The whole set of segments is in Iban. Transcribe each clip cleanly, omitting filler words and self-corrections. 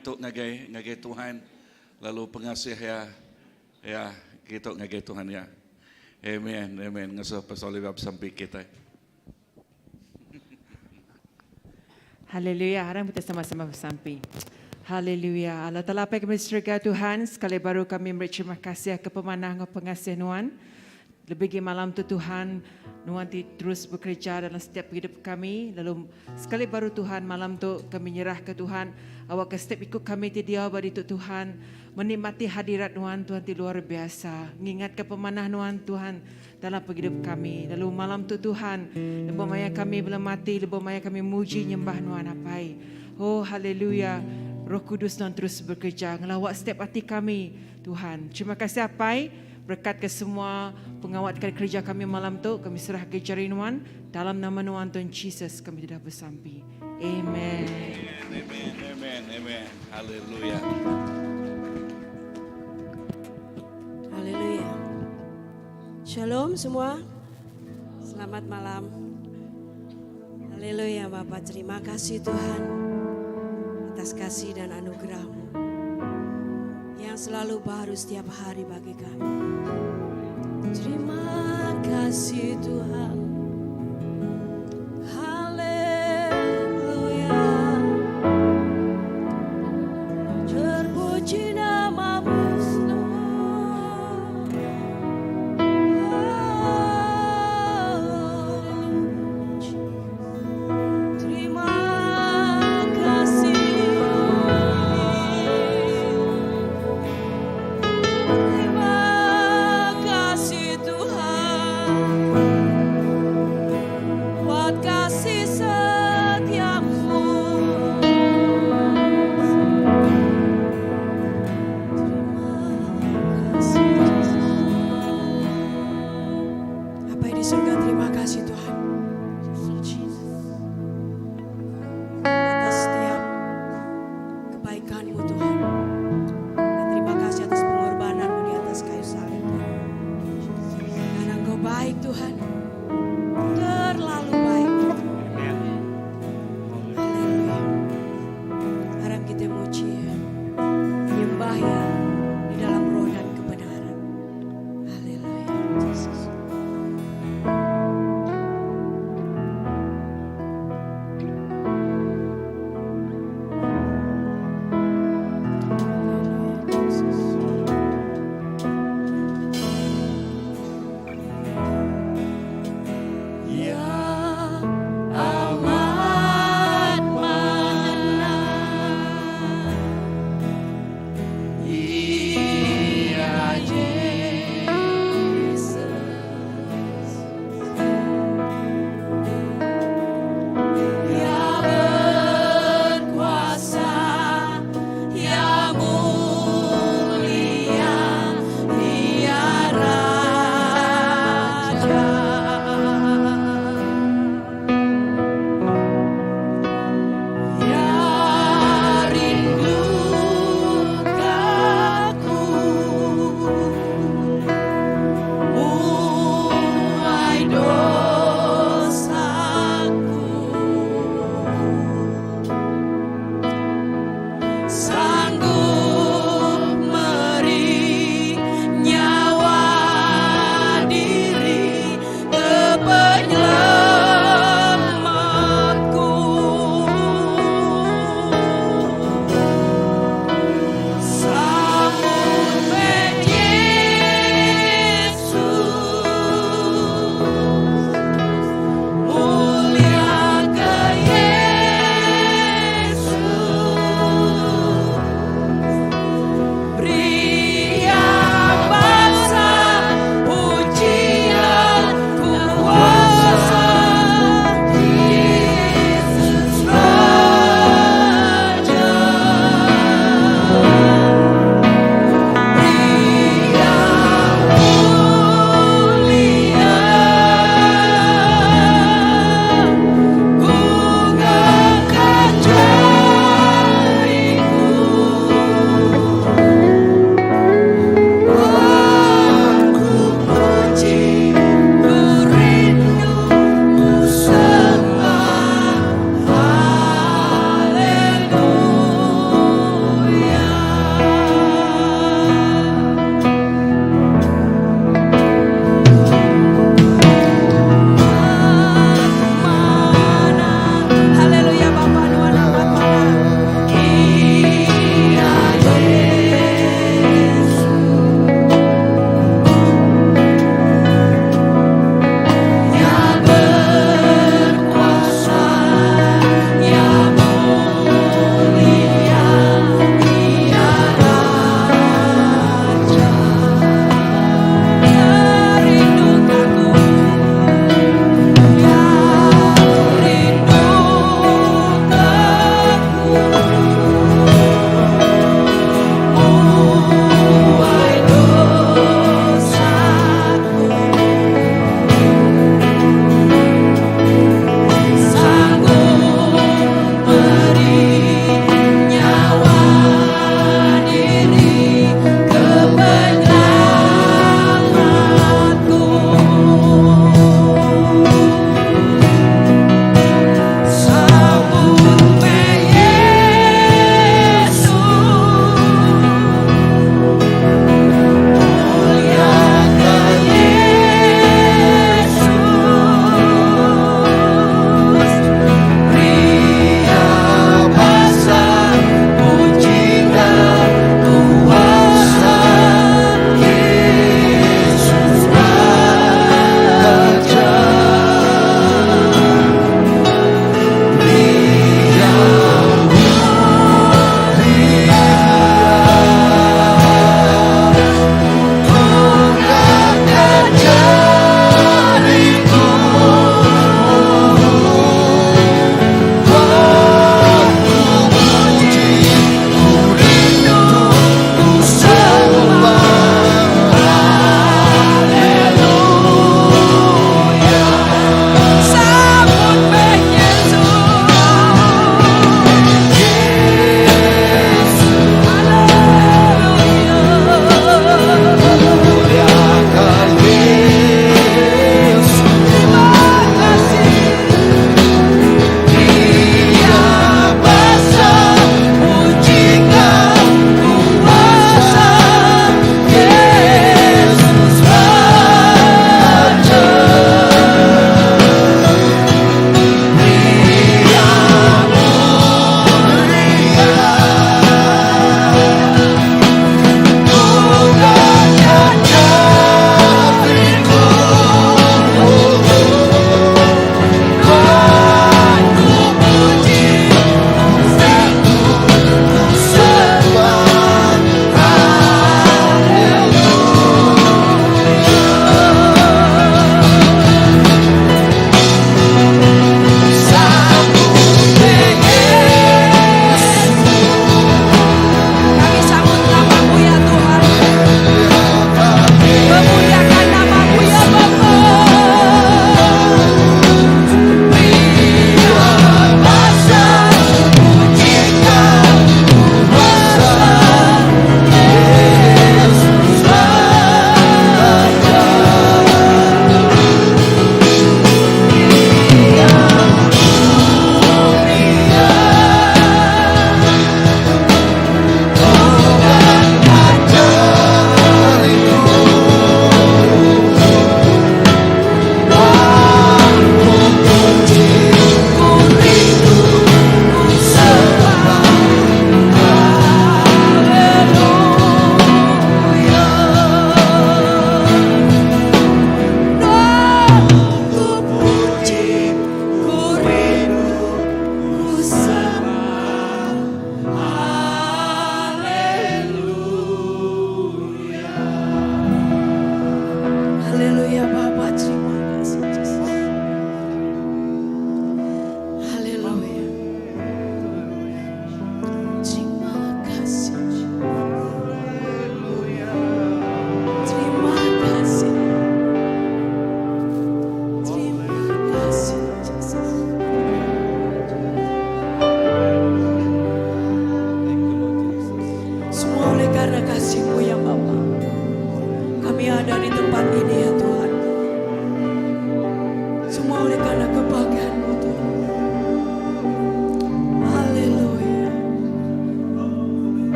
Tu ngagai ngagai Tuhan lalu pengasih iya iya kitu ngagai Tuhan iya. Amen amen ngasuh Pastor Oliver besampi kitai. Haleluya. Aram kita sama-sama besampi. Haleluya. Allah Taala Apai kami di serega Tuhan, sekali baru kami meri terima kasih ke pemanah enggau pengasih Nuan. Lebih agi malam tu Tuhan, Nuan ti terus bekereja dalam setiap pengidup kami. Lalu sekali baru Tuhan malam tu kami nyerah ke Tuhan awakka setiap iku kami ti diau ba ditu Tuhan menikmati hadirat Nuan Tuhan ti luar biasa. Ngingatka pemanah Nuan Tuhan dalam pengidup kami. Lalu malam tu Tuhan lebuh maya kami belemati lebuh maya kami muji nyembah Nuan Apai. Oh haleluya. Roh Kudus Nuan terus bekereja ngelawa setiap ati kami Tuhan. Terima kasih Apai. Berkat ke semua pengawa ti kada kereja kami malam tu, kami serah ke jari Nuan, dalam nama Nuan Tuhan Jesus kami ti dah besampi. Amen. Amen, amen, amen. Haleluya. Haleluya. Shalom semua. Selamat malam. Haleluya Bapak, terima kasih Tuhan atas kasih dan anugerahmu yang selalu baru setiap hari bagi kami. Terima kasih Tuhan. Haleluya. Terpuji namamu. Terima kasih. Terima kasih Tuhan.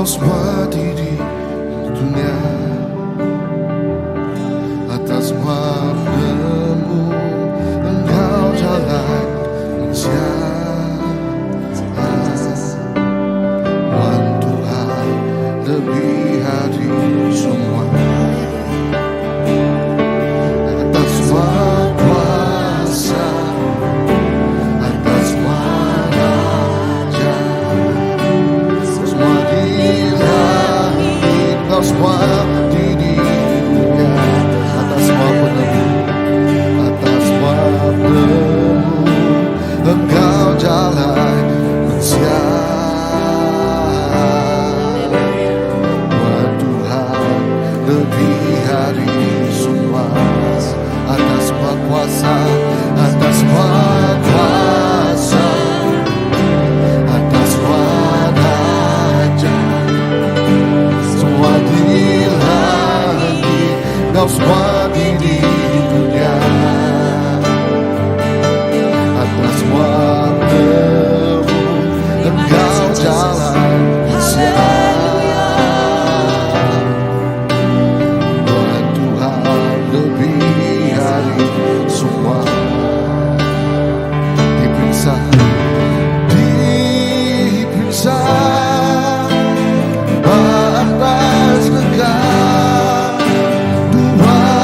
Enggau semua ti di dunya Atas semua penemu Enggau jalai mensia Nuan Tuhan lebih ari semua Atas semua kuasa Atas semua raja Semua di langit Enggau semua di dunia Atas semua penemu Atas semua penemu Enggau jalai mensia Nuan Tuhan lebih ari semua Atas semua kuasa Atas semua kuasa Atas semua raja Semua di langit Enggau semua di dunia Atas semua penemu Enggau jalai mensia Nuan Tuhan lebih ari semua Diperiksa Diperiksa Ba atas rega Nuan.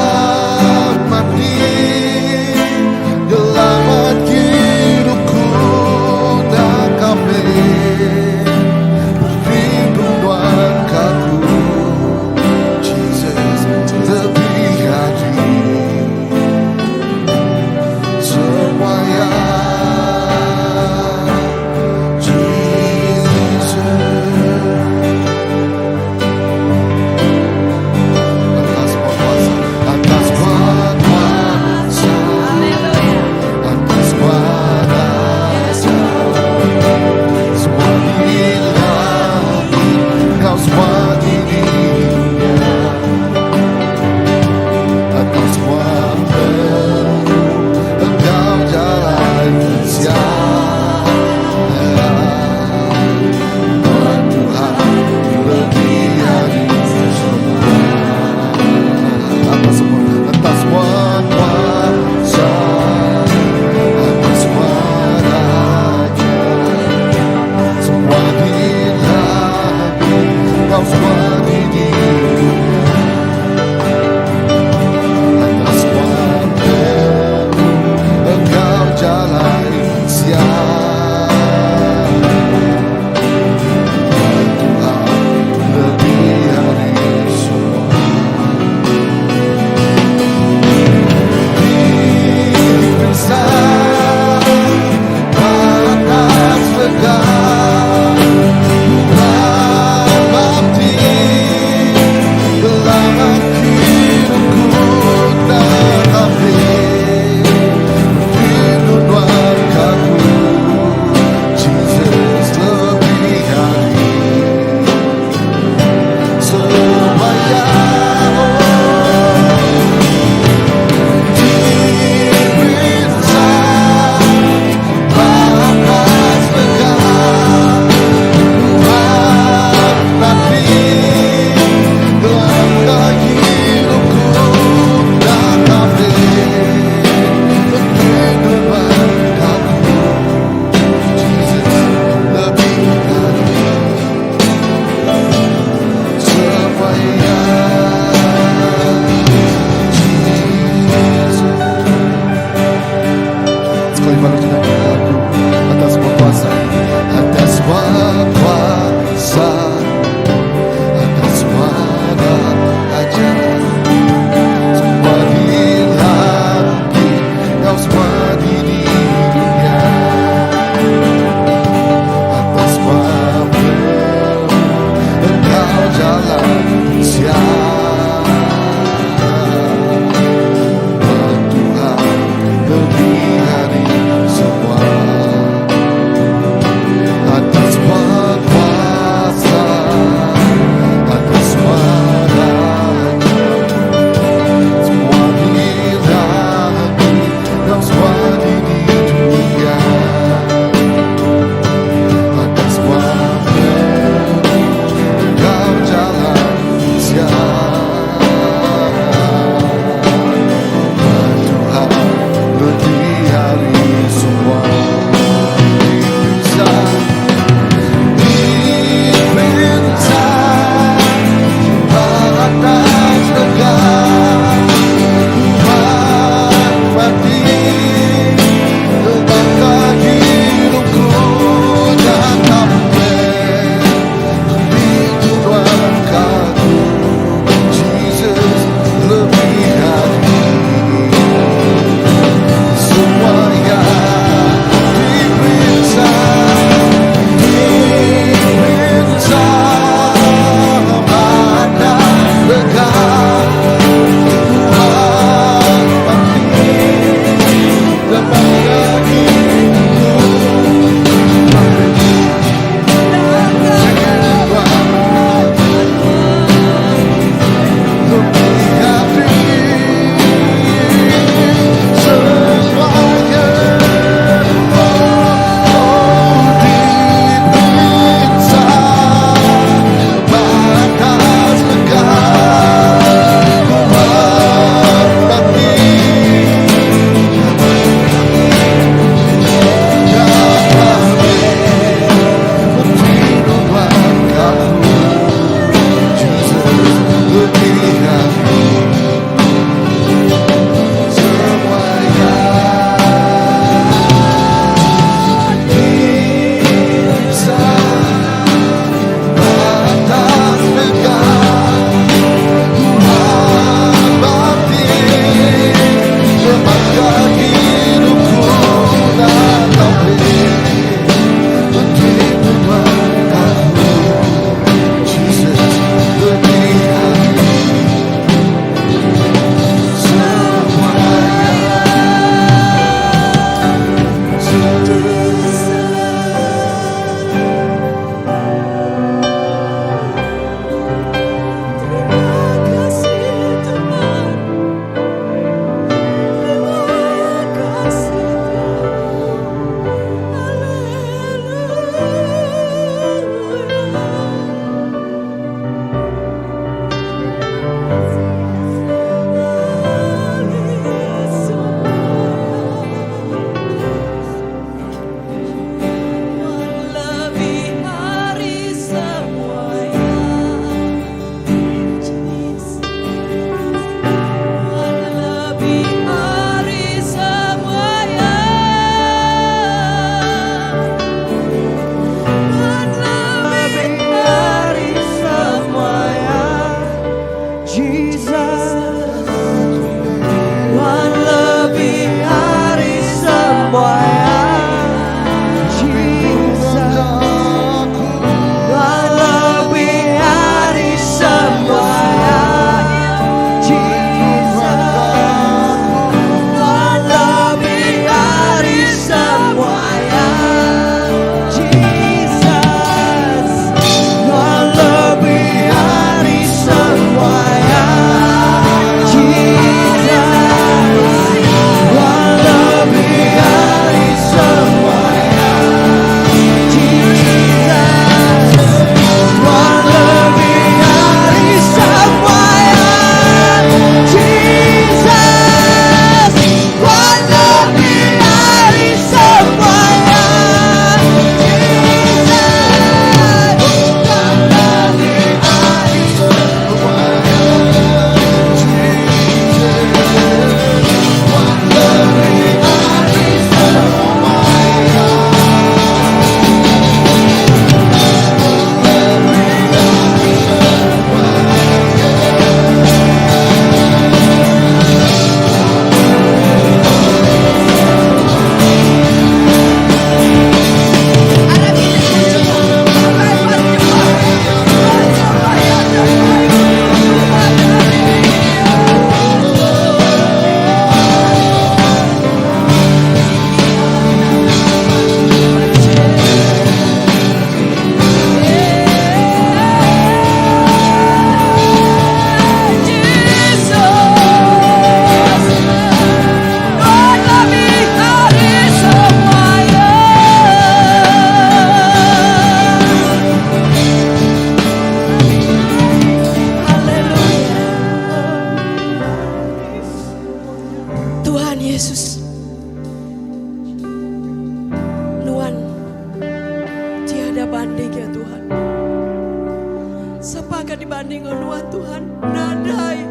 ke dibanding enggau Nuan Tuhan? Nadai.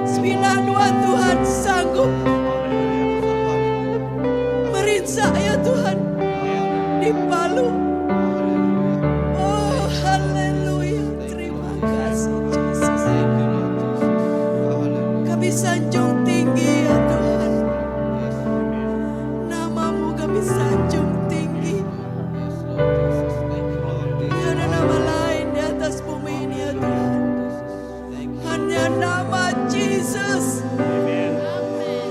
Semina Nuan Tuhan sanggup merinsa ya Tuhan dipalu. Oh haleluya. Terima kasih Jesus. Kami sanjung tinggi ya Tuhan. Namamu kami sanjung tinggi. Tiada nama lain di atas bumi ini ya Tuhan. Hanya nama Jesus.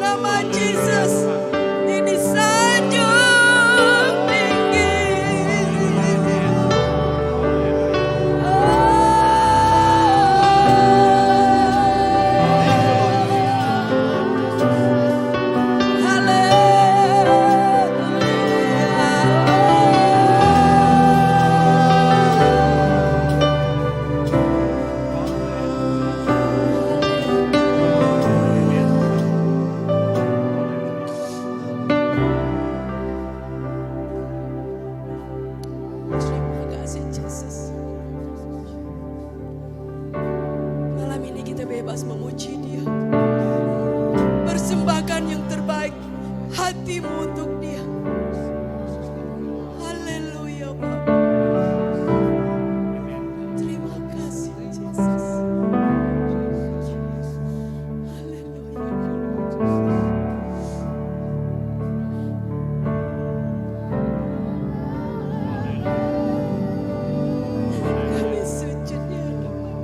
Nama Jesus ini sanjung tinggi. Haleluya. Terima kasih Jesus. Malam ini kita bebas memuji Dia. Persembahkan yang terbaik hatimu untuk Dia. Haleluya Bapa. Terima kasih Jesus. Haleluya. Kami sujud di hadapan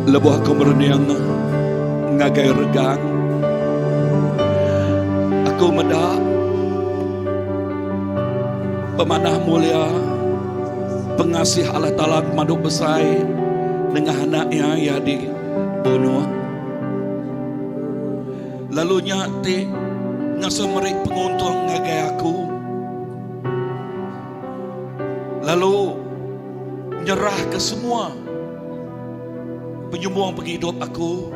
Lebuh aku merening ngagai regang, aku meda pemanah mulia pengasih Allah Taala pemadu besai nengah anak iya iya dibunuh. Lalu nya ti ngasuh meri penguntung ngagai aku. Lalu nyerahka semua penyumbung pengidup aku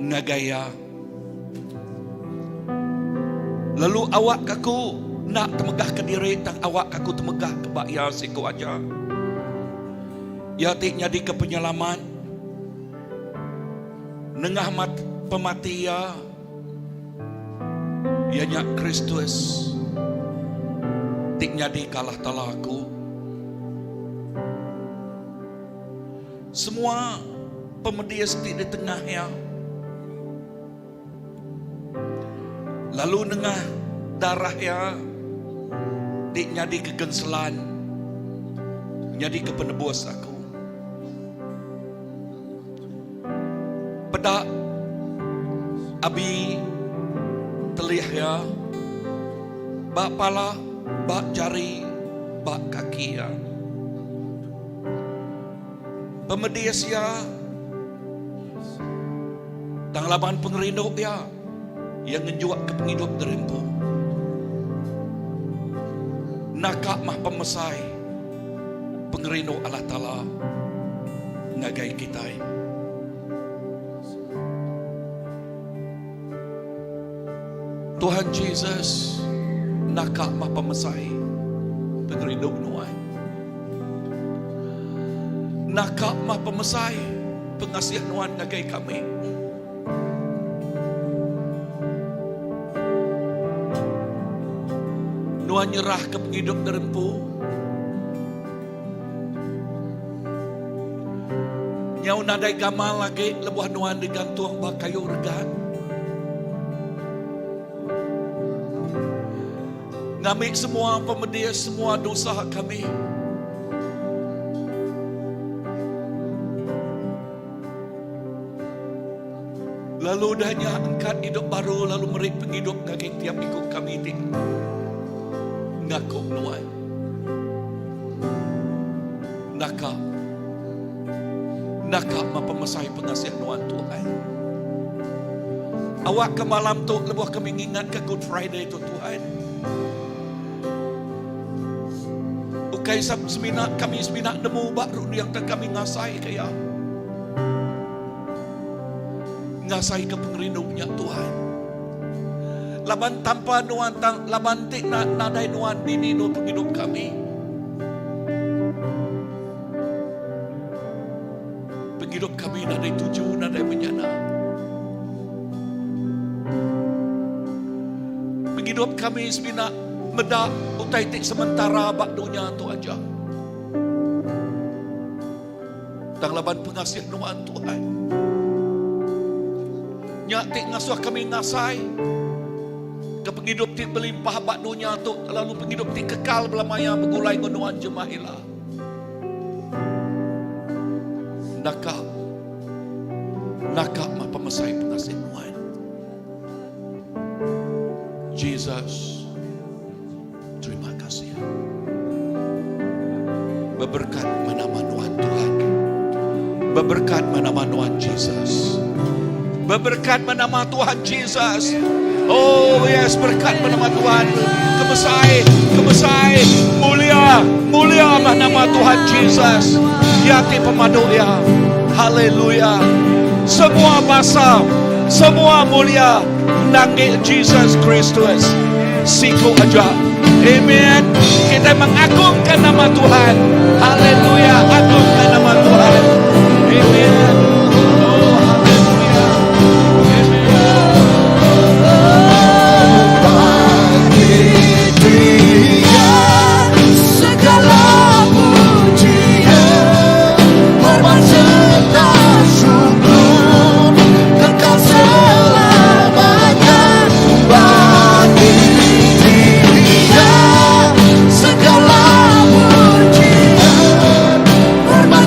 ngagai Iya. Lalu awakka aku enda temegahka diri tang awakka aku temegahka ba Iya siku aja. Iya ti nyadika penyelamat nengah pemati Iya. Iya nya Kristus ti nyadika Allah Taala aku. Semua pemedis ti ditengah iya lalu nengah darah iya ti nyadika genselan nyadika penebus aku. Peda abi telih iya ba pala, ba jari, ba kaki iya. Pemedis iya tang laban pengerindu iya, iya ngenjukka pengidup diri empu. Naka mah pemesai pengerindu Allah Taala ngagai kitai. Tuhan Jesus naka mah pemesai pengerindu nuan. Naka mah pemesai pengasih nuan ngagai kami. Nuan nyerah ke pengidup derempu. Nyau nadai gamal agi lebuh nuan digantung ba kayu regat. Ngambi semua pemedis, semua dosa kami. Lalu udah nya angkat idup baru lalu meri pengidup ngagai tiap iku kami ti ngaku nuan. Naka naka ma pemesai pengasih nuan Tuhan. Awakka malam tu lebuh kami ngingatka Good Friday tu Tuhan. Ukai semina kami semina nemu ba runding tang kami ngasaika iya. Ngasaika pengerindu nya Tuhan. Laban tanpa nuan tang laban ti na, nadai nuan dini nuan pengidup kami. Pengidup kami nadai tuju, nadai menyana. Pengidup kami semina meda utai ti sementara ba dunya tu aja. Tang laban pengasih nuan Tuhan. Nya ti ngasuh kami ngasai ke pengidup ti belimpah ba dunya tu lalu pengidup ti kekal belama iya begulai enggau nuan jemah ila. Naka naka mah pemesai pengasih nuan. Jesus. Terima kasih. Beberkat nama Nuan Tuhan. Beberkat nama Nuan Jesus. Beberkat nama Tuhan Jesus. Oh yes, berkat nama Tuhan. Kebesai, kebesai, mulia, mulia mah nama Tuhan Jesus. Ya ti pemadu ya. Haleluya. Semua basa, semua mulia nanggi Jesus Kristus. Siku aja. Amen. Kita mengagungkan nama Tuhan. Haleluya. Agungkan nama Tuhan. Amen. Oh, haleluya. Amen. Bagi Dia segala pujian, hormat serta syukur kekal selamanya. Bagi Dia segala pujian, hormat.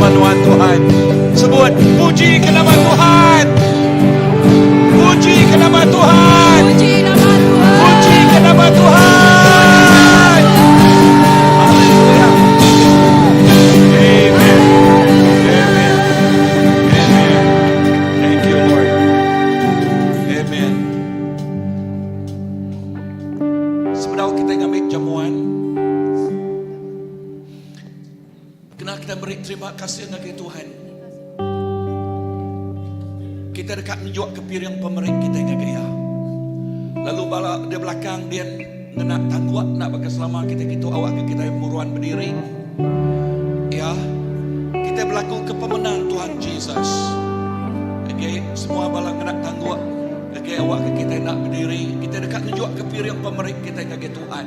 nama nuan Tuhan. Sebut puji ke nama Tuhan. Puji ke nama Tuhan. Puji nama Tuhan. Puji ke nama Tuhan. Haleluya. Amen. Amen. Amen. Thank you Lord. Amen. Sebedau kita ngambil jamuan, kena kita beri terima kasih ngagai Tuhan. Kita dekat nunjuk ke piring pemeri kita ngagai ya. Lalu bala di belakang dia ngena tangguak nak bagi selama kita gitu awak ke kita muruan berdiri. Ya. Kita berlaku ke pemenang Tuhan Jesus. Okey, semua bala kena tangguak. Okey, awak ke kita nak berdiri, kita dekat nunjuk ke piring pemeri kita ngagai Tuhan.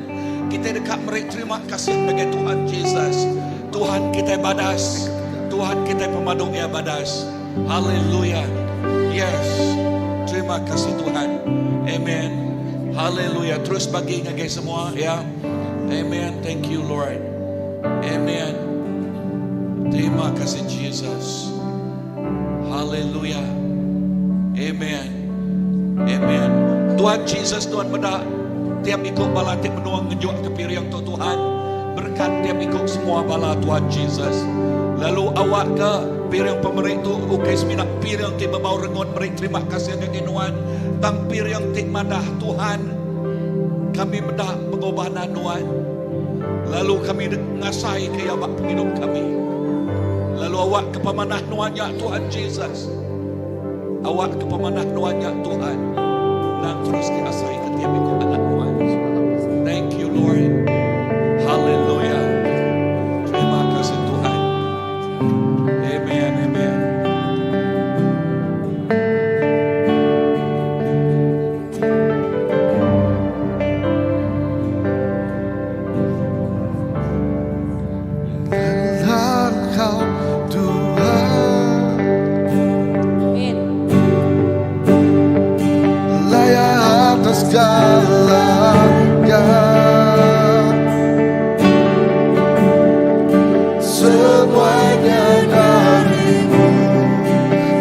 Kita dekat beri terima kasih ngagai Tuhan Jesus. Tuhan kita badas. Tuhan kita pemaduk ya badas. Haleluya. Yes. Terima kasih Tuhan. Amen. Haleluya. Terus bagi ngagai semua ya. Amen. Thank you Lord. Amen. Terima kasih Jesus. Haleluya. Amen. Amen. Tuhan Jesus Tuhan medak tiap ikut bala tiap menuang ngejuk ke piring tu Tuhan. Berkat tiap ikut semua bala Tuhan Jesus. Lalu awak ke piring pemeri tu ukai semina piring ti bebau rengut beri terima kasih ngagai Tuhan. Tang piring ti madah Tuhan. Kami medak pengorbanan Tuhan. Lalu kami ngasai ke awak penghidup kami. Lalu awak ke pemanah nuannya Tuhan Jesus. Awak ke pemanah nuannya Tuhan. Dan terus diasai ke tiap ikut anak Tuhan. Thank you Lord. Hallelujah. Terima kasih Tuhan. Amen. Amen. Engkau Tuhan Amin. layak atas segalanya. Semuanya darimu,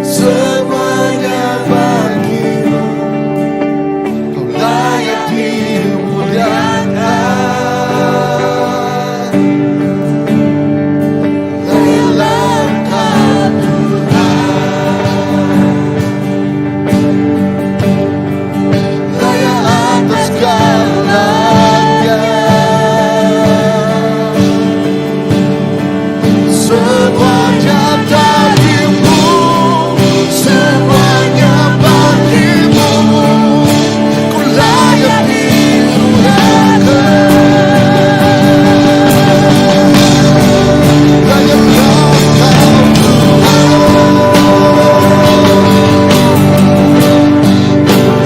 semuanya bagimu. Kau layak dimuliakan. Layaklah Kau Tuhan. Layak atas segalanya. Semuanya darimu, semuanya bagimu. Kau layak dimuliakan. Layaklah Kau Tuhan.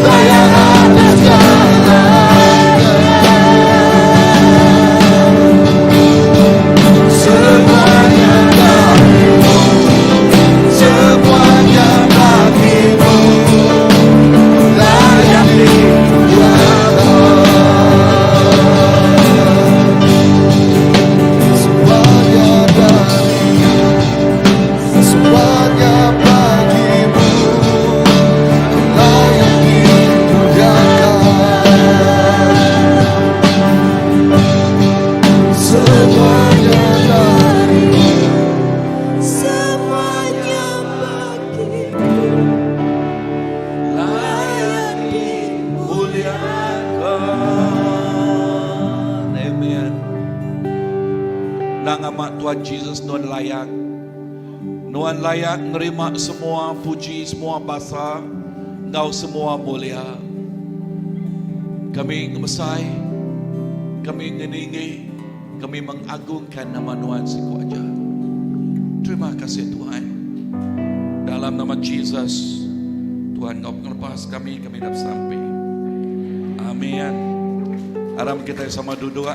Layak atas segalanya. Semuanya darimu, semuanya bagimu. Layak dimuliakan. Semuanya darimu, semuanya bagimu. Layak dimuliakan. Semuanya darimu. Semuanya bagimu. Layak dimuliakan. Amen. Nang amat Tuhan Jesus nuan layak. Nuan layak nerima semua puji, semua basa, ngau semua mulia. Kami ngemesai, kami ngeningi, kami mengagungkan nama Nuan siku aja. Terima kasih Tuhan. Dalam nama Jesus, Tuhan kau penglepas kami, kami dapat sampai. Amin. Aram kita sama duduk.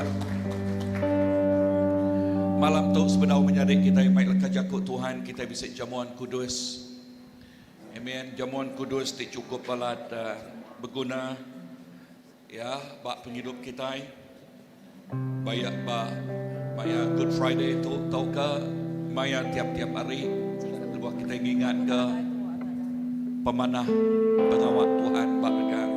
Malam tu sebenarnya menyadari kita yang baik leka jakuk Tuhan, kita bisa jamuan kudus. Amin. Jamuan kudus ti cukup balat berguna ya bak penghidup kita. Bayak ba maya Good Friday tu tau ke maya Maya tiap-tiap hari lebuh kitai ngingatka pemanah pengawa Tuhan ba regang.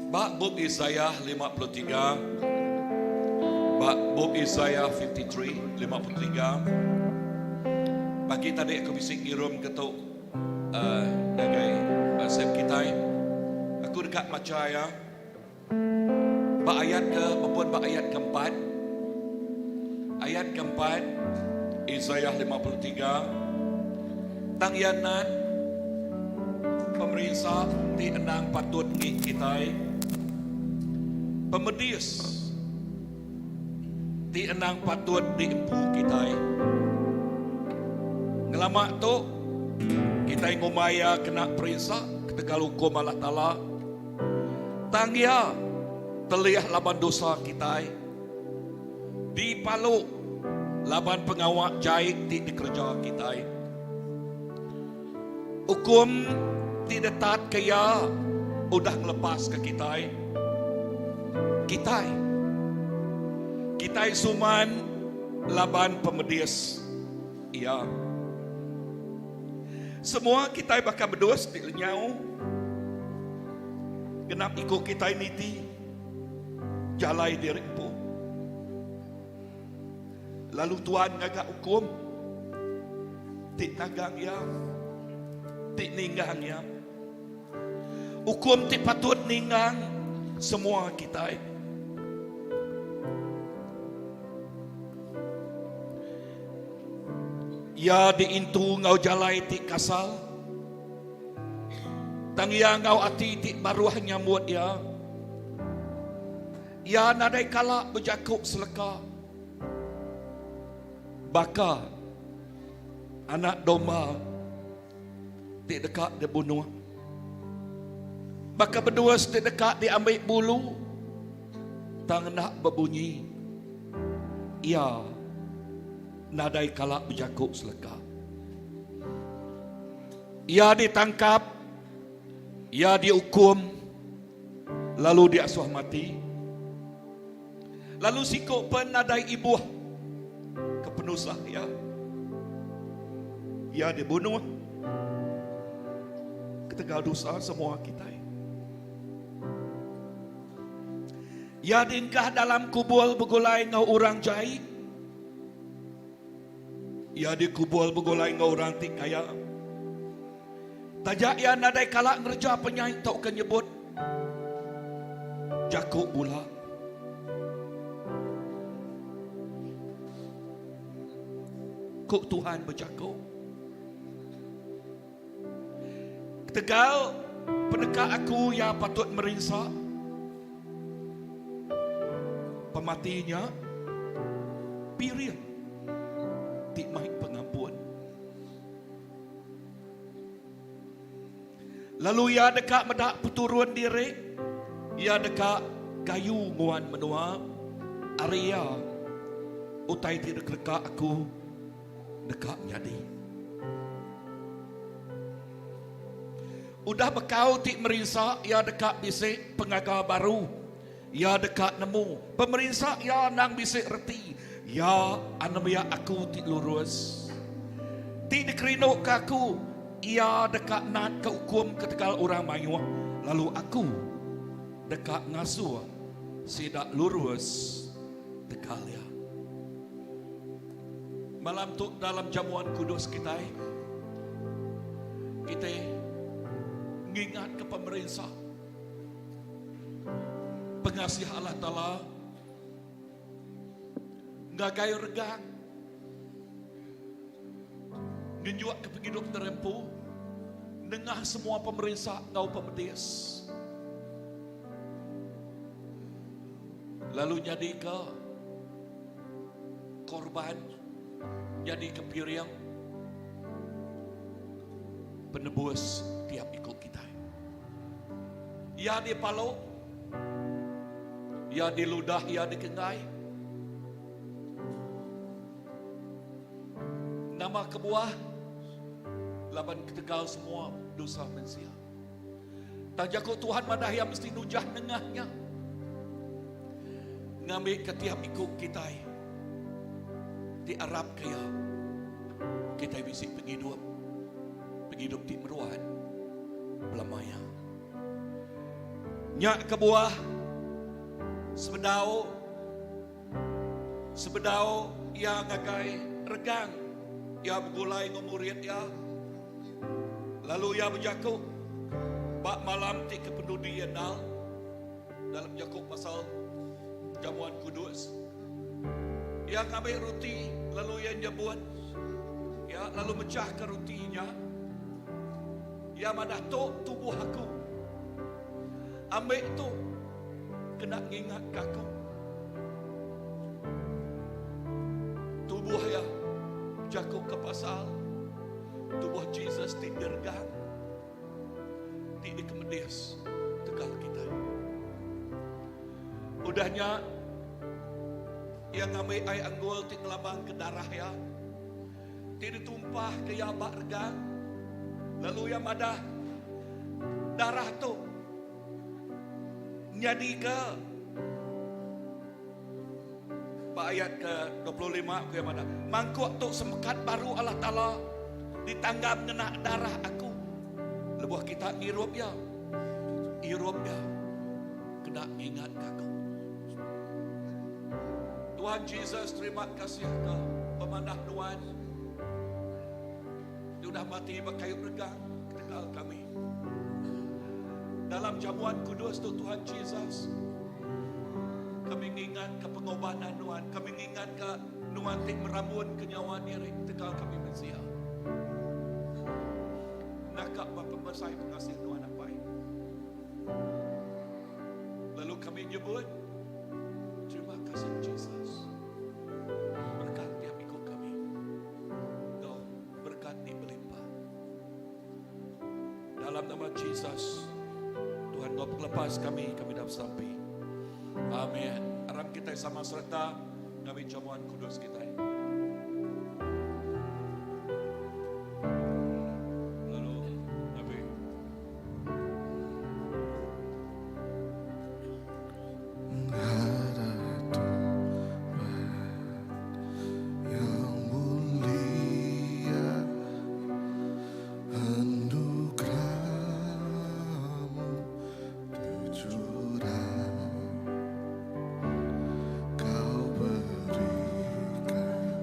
Ba bup Isaiah 53, ba bup Isaiah 53, 53, pagi tadi aku bisi ngirum ke tu uh, ngagai WhatsApp kitai. Aku deka macha iya. Ba ayat ke bepun ba ayat keempat. Ayat keempat Isaiah 53. Tang iya nat pemerinsa ti endang patut ngi kitai. Pemedis ti endang patut diempu kitai. Ngelama tu kitai ngumbai iya kena perinsa ketegal ukum Allah Taala. Tang iya telih laban dosa kitai, dipalu laban pengawa jai ti dikereja kitai. Ukum ti ditatka iya udah ngelepaska kitai. Kitai. Kitai suman laban pemedis iya. Semua kitai baka bedus ti lenyau. Genap iku kitai niti jalai diri empu. Lalu Tuan ngaga ukum ti nagang iya, ti ninggang iya. Ukum ti patut ninggang semua kitai. Iya diintu enggau jalai ti kasar. Tang iya enggau ati ti baruh nyambut iya. Iya nadai kala bejaku seleka baka anak domba ti deka dibunuh. Baka bedus ti deka diambi bulu tang enda bebunyi. Iya nadai kala bejaku seleka. Iya ditangkap, iya diukum, lalu diasuh mati. Lalu siku pen nadai ibuh ke penusah iya. Iya dibunuh ketegal dosa semua kitai. Iya diengkah dalam kubul begulai enggau orang jai. Iya dikubul begulai enggau orang ti kaya. Taja iya nadai kala ngereja penyai tauka nyebut jaku bula. Ku Tuhan bejaku. Ketegal peneka aku iya patut merinsa. Pemati nya piring ti mai pengampun. Lalu iya deka meda peturun diri, iya deka gayu nguan menua ari iya utai ti dikedeka aku deka nyadi. Udah bekau ti merinsa iya deka bisi pengaga baru. Iya deka nemu pemerinsa iya endang bisi reti. Iya anembiak aku ti lurus. Ti dikerinduka aku, iya deka natka ukum ketegal orang mayuh, lalu aku deka ngasuh sida lurus tegal iya. Malam tu dalam jamuan kudus kitai, kitai ngingatka pemerinsa pengasih Allah Taala ngagai regang ngenjuaka pengidup terempu nengah semua pemerinsa enggau pemedis lalu nyadika korban nyadika piring penebus tiap iku kitai. Iya dipalu, iya diludah, iya dikenggai. Nama kebuah? Laban ketegal semua dosa mensia. Tang jaku Tuhan madah iya mesti nujah nengah nya. Ngambika tiap iku kitai ti arapka iya. Kitai bisi pengidup, pengidup ti meruan belama iya. Nya kebuah sebedau sebedau iya ngagai regang iya begulai enggau murid iya lalu iya bejaku ba malam ti kepenudi iya endal dalam jaku pasal jamuan kudus. Iya ngambi ruti lalu iya nyebut iya lalu mechahka ruti nya. Iya madah tu tubuh aku. Ambi tu kena ngingatka aku. Tubuh iya bejaku ke pasal tubuh Jesus ti diregang, ti dikemedis tegal kitai. Udah nya iya ngambi ai anggul ti ngelambangka darah iya. Ti ditumpahka iya ba regang, lalu iya madah, Darah tu nyadika Ba ayat ke 25 ku iya madah, Mangkuk tu semekat baru Allah Taala ditanggam ngena darah aku. Lebuh kita ngirup iya, irup iya kena ngingatka aku. Tuhan Jesus terima kasih ke pemanah nuan ti udah mati ba kayu regang ketegal kami. Dalam jamuan kudus tu Tuhan Jesus kami ngingat ke pengorbanan nuan, kami ngingat ke nuan ti merambun ke nyawa diri ketegal kami mensia. Naka ba pemesai pengasih nuan apai. Lalu kami nyebut, Terima kasih Jesus. Berkat tiap iku kami. Enggau berkat ti belimpah. Dalam nama Jesus, Tuhan enggau pengelepas kami, kami dah besampi. Amin. Aram kita sama serta ngambi jamuan kudus kita. Lalu ngambi. Menghadap Tuhan yang mulia, anugerahmu tercurah, Kau berikan.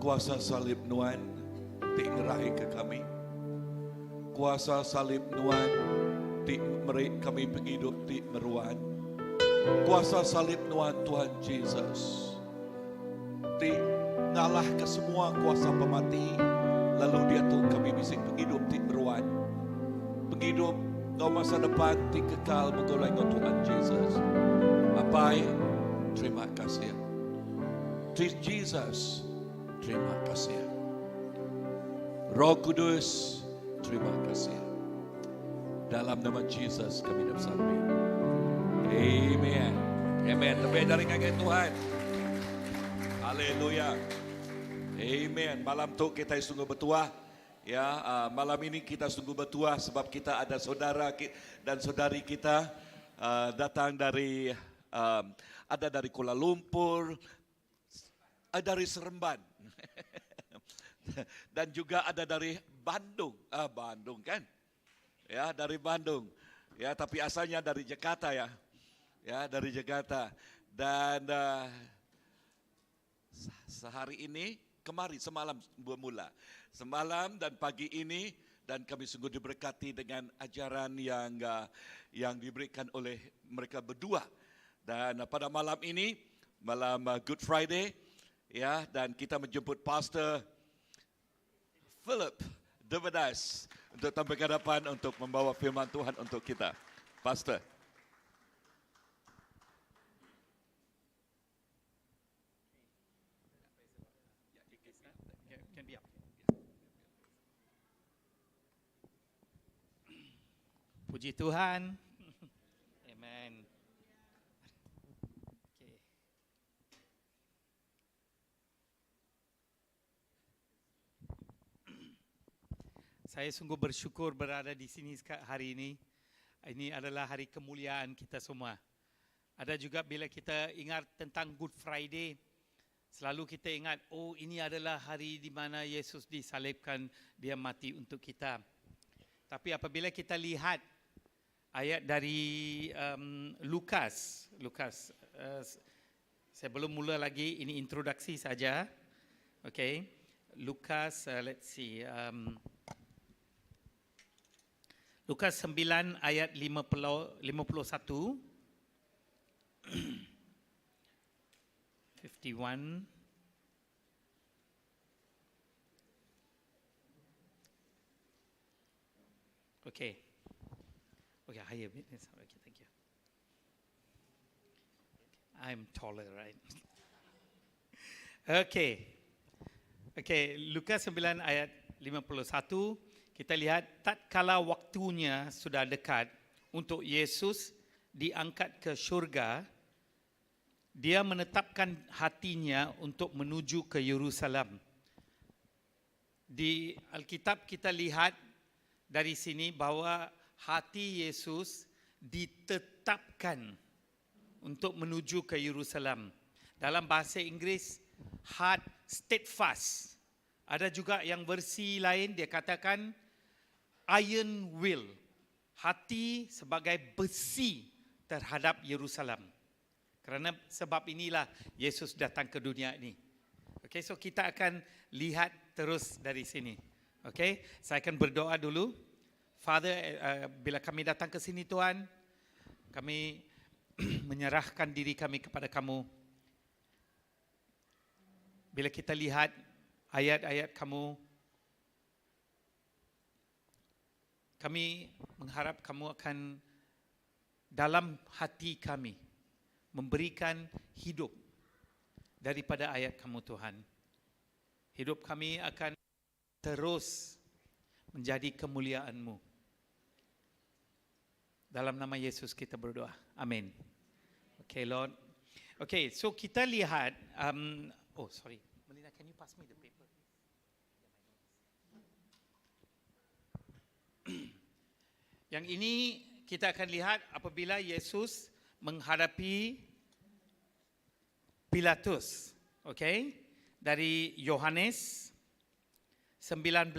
Kuasa salib Nuan ti ngeraika kami. Kuasa salib Nuan ti meri kami pengidup ti meruan. Kuasa salib Nuan Tuhan Jesus ti ngalahka semua kuasa pemati lalu diatu kami bisi pengidup ti meruan. Pengidup enggau masa depan ti kekal begulai enggau Tuhan Jesus. Apai, terima kasih. Jesus, terima kasih. Roh Kudus, terima kasih. Dalam nama Jesus kami dah besampi. Amen. Amen. Lebih dari ngagai Tuhan. Haleluya. Amen. Malam tu kita sungguh bertuah. Ya, uh, malam ini kita sungguh bertuah sebab kita ada saudara dan saudari kita uh, datang dari um, ada dari Kuala Lumpur, ada dari Seremban. Dan juga ada dari Bandung. Ah, Bandung kan? Ya, dari Bandung. Ya, tapi asalnya dari Jakarta ya. Ya, dari Jakarta. Dan uh, sehari ini, kemari semalam bermula. Semalam dan pagi ini dan kami sungguh diberkati dengan ajaran yang uh, yang diberikan oleh mereka berdua. Dan uh, pada malam ini, malam uh, Good Friday, ya, dan kita menjemput Pastor Philip Devadas untuk tampil ke hadapan untuk membawa firman Tuhan untuk kita. Pastor. Puji Tuhan. Amen. Okay. Saya sungguh bersyukur berada di sini hari ini. Ini adalah hari kemuliaan kita semua. Ada juga bila kita ingat tentang Good Friday, selalu kita ingat, oh ini adalah hari di mana Yesus disalibkan, dia mati untuk kita. Tapi apabila kita lihat ayat dari um, Lukas, Lukas, uh, saya belum mula lagi, ini introduksi saja. Okay, Lukas, uh, let's see. Um, Lukas 9 ayat 50, 51. 51. Okay. Okay, higher bit. Okay, thank you. I'm taller, right? okay. Okay, Lukas 9 ayat 51, kita lihat tatkala waktunya sudah dekat untuk Yesus diangkat ke syurga, dia menetapkan hatinya untuk menuju ke Yerusalem. Di Alkitab kita lihat dari sini bahawa hati Yesus ditetapkan untuk menuju ke Yerusalem. Dalam bahasa Inggeris, heart steadfast. Ada juga yang versi lain dia katakan iron will. Hati sebagai besi terhadap Yerusalem. Kerana sebab inilah Yesus datang ke dunia ini. Okay, so kita akan lihat terus dari sini. Okay, saya akan berdoa dulu. Father, uh, bila kami datang ke sini Tuhan, kami menyerahkan diri kami kepada kamu. Bila kita lihat ayat-ayat kamu, kami mengharap kamu akan dalam hati kami memberikan hidup daripada ayat kamu Tuhan. Hidup kami akan terus menjadi kemuliaan-Mu. Dalam nama Yesus kita berdoa. Amin. Okay, Lord. Okay, so kita lihat. Um, oh, sorry. Melina, can you pass me the paper? Yang ini kita akan lihat apabila Yesus menghadapi Pilatus. Okay? Dari Yohanes 19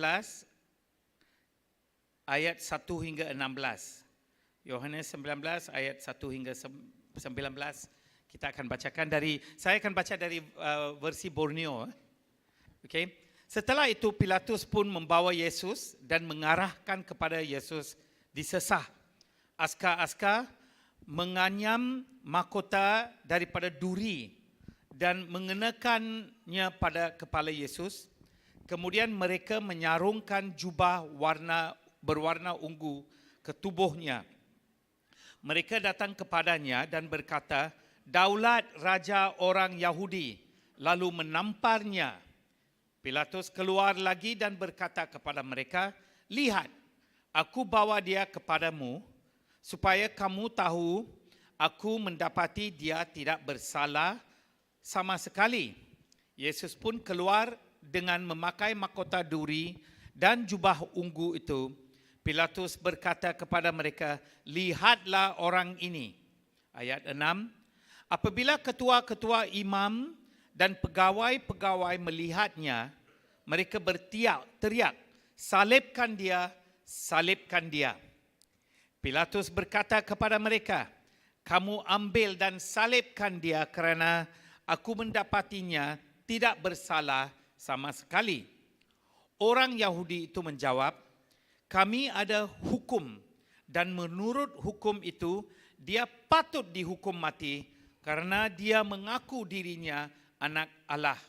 ayat 1 hingga 16. Yohanes 19 ayat 1 hingga 19 kita akan bacakan dari saya akan baca dari uh, versi Borneo. Eh. Okey. Setelah itu Pilatus pun membawa Yesus dan mengarahkan kepada Yesus disesah. Askar-askar menganyam mahkota daripada duri dan mengenakannya pada kepala Yesus. Kemudian mereka menyarungkan jubah warna berwarna ungu ke tubuhnya. Mereka datang kepadanya dan berkata, "Daulat Raja orang Yahudi," lalu menamparnya. Pilatus keluar lagi dan berkata kepada mereka, "Lihat, aku bawa dia kepadamu supaya kamu tahu aku mendapati dia tidak bersalah sama sekali." Yesus pun keluar dengan memakai mahkota duri dan jubah ungu itu. Pilatus berkata kepada mereka, "Lihatlah orang ini." Ayat 6. Apabila ketua-ketua imam dan pegawai-pegawai melihatnya, mereka bertiak, teriak, "Salibkan dia, salibkan dia." Pilatus berkata kepada mereka, "Kamu ambil dan salibkan dia kerana aku mendapatinya tidak bersalah sama sekali." Orang Yahudi itu menjawab, "Kami ada hukum dan menurut hukum itu dia patut dihukum mati karena dia mengaku dirinya anak Allah."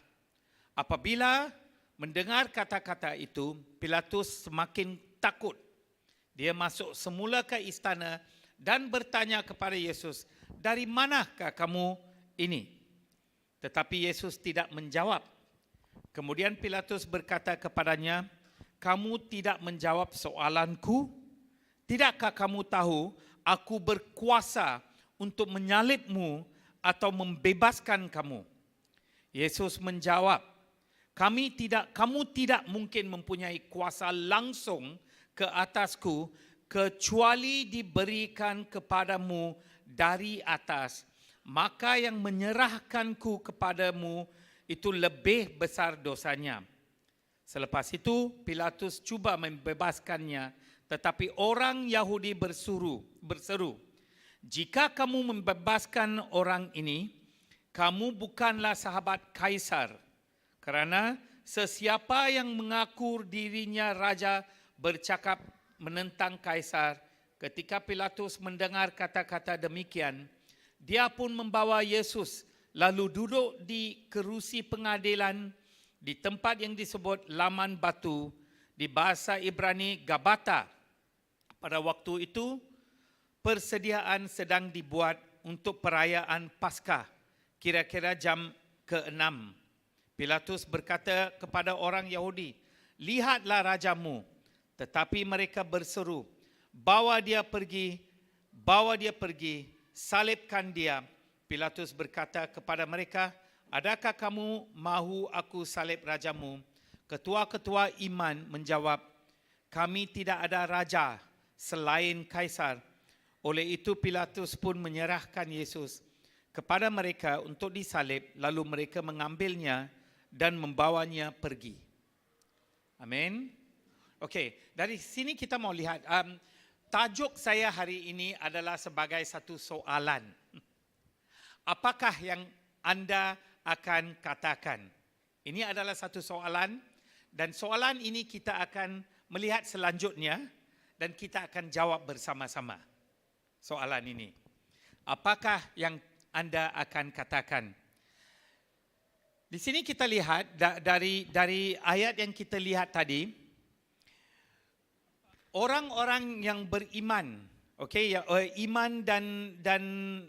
Apabila mendengar kata-kata itu, Pilatus semakin takut. Dia masuk semula ke istana dan bertanya kepada Yesus, "Dari manakah kamu ini?" Tetapi Yesus tidak menjawab. Kemudian Pilatus berkata kepadanya, "Kamu tidak menjawab soalanku? Tidakkah kamu tahu aku berkuasa untuk menyalibmu atau membebaskan kamu?" Yesus menjawab, "Kami tidak kamu tidak mungkin mempunyai kuasa langsung ke atasku kecuali diberikan kepadamu dari atas. Maka yang menyerahkanku kepadamu itu lebih besar dosanya." Selepas itu Pilatus cuba membebaskannya, tetapi orang Yahudi berseru, berseru, "Jika kamu membebaskan orang ini, kamu bukanlah sahabat kaisar. Kerana sesiapa yang mengaku dirinya raja bercakap menentang kaisar." Ketika Pilatus mendengar kata-kata demikian, dia pun membawa Yesus lalu duduk di kerusi pengadilan di tempat yang disebut Laman Batu di bahasa Ibrani Gabata. Pada waktu itu persediaan sedang dibuat untuk perayaan Paskah, kira-kira jam ke-6. Pilatus berkata kepada orang Yahudi, "Lihatlah rajamu." Tetapi mereka berseru, "Bawa dia pergi, bawa dia pergi, salibkan dia." Pilatus berkata kepada mereka, "Adakah kamu mahu aku salib rajamu?" Ketua-ketua iman menjawab, "Kami tidak ada raja selain kaisar." Oleh itu Pilatus pun menyerahkan Yesus kepada mereka untuk disalib, lalu mereka mengambilnya dan membawanya pergi. Amin. Okey, dari sini kita mau lihat tajuk saya hari ini adalah sebagai satu soalan. Apakah yang anda akan katakan? Ini adalah satu soalan dan soalan ini kita akan melihat selanjutnya dan kita akan jawab bersama-sama soalan ini. Apakah yang anda akan katakan? Di sini kita lihat dari dari ayat yang kita lihat tadi, orang-orang yang beriman, okey, ya, iman dan dan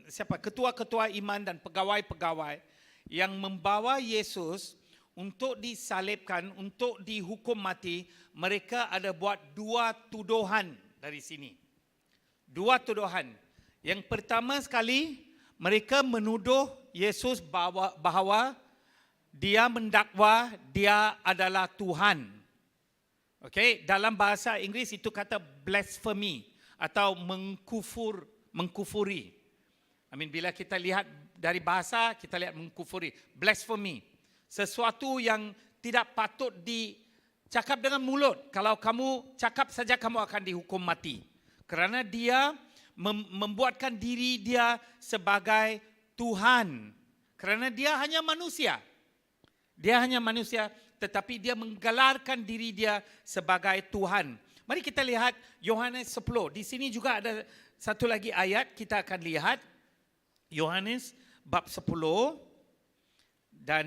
siapa ketua-ketua iman dan pegawai-pegawai yang membawa Yesus untuk disalibkan, untuk dihukum mati, mereka ada buat dua tuduhan dari sini. Dua tuduhan. Yang pertama sekali, mereka menuduh Yesus bahawa, bahawa dia mendakwa dia adalah Tuhan. Okey, dalam bahasa Inggeris itu kata blasphemy atau mengkufur, mengkufuri. I mean bila kita lihat dari bahasa kita lihat mengkufuri, blasphemy. Sesuatu yang tidak patut dicakap dengan mulut. Kalau kamu cakap saja kamu akan dihukum mati. Kerana dia membuatkan diri dia sebagai Tuhan. Kerana dia hanya manusia. Dia hanya manusia tetapi dia menggelarkan diri dia sebagai Tuhan. Mari kita lihat Yohanes 10. Di sini juga ada satu lagi ayat kita akan lihat. Yohanes bab 10 dan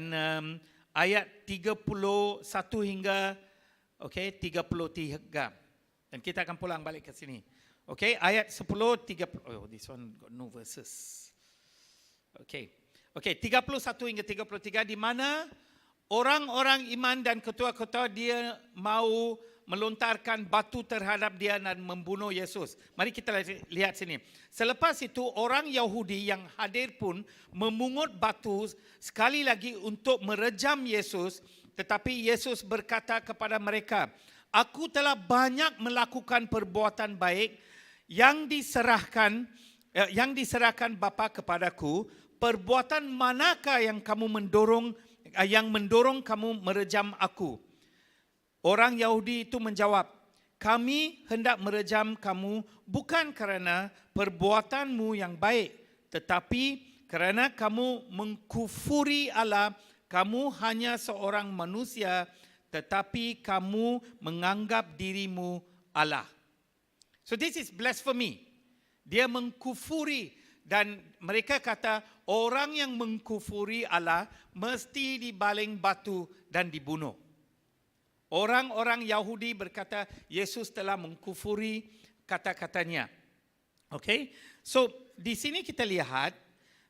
ayat 31 hingga okey 33. Dan kita akan pulang balik ke sini. Okey, ayat 10 30 oh this one got no verses. Okey. Okey, 31 hingga 33 di mana orang-orang iman dan ketua-ketua dia mau melontarkan batu terhadap dia dan membunuh Yesus. Mari kita lihat sini. Selepas itu orang Yahudi yang hadir pun memungut batu sekali lagi untuk merejam Yesus, tetapi Yesus berkata kepada mereka, "Aku telah banyak melakukan perbuatan baik yang diserahkan Bapa kepadaku. Perbuatan manakah yang mendorong kamu merejam aku?" Orang Yahudi itu menjawab, "Kami hendak merejam kamu bukan kerana perbuatanmu yang baik, tetapi kerana kamu mengkufuri Allah. Kamu hanya seorang manusia, tetapi kamu menganggap dirimu Allah." So this is blasphemy. Dia mengkufuri dan mereka kata orang yang mengkufuri Allah mesti dibaling batu dan dibunuh. Orang-orang Yahudi berkata Yesus telah mengkufuri kata-katanya. Okay, so di sini kita lihat,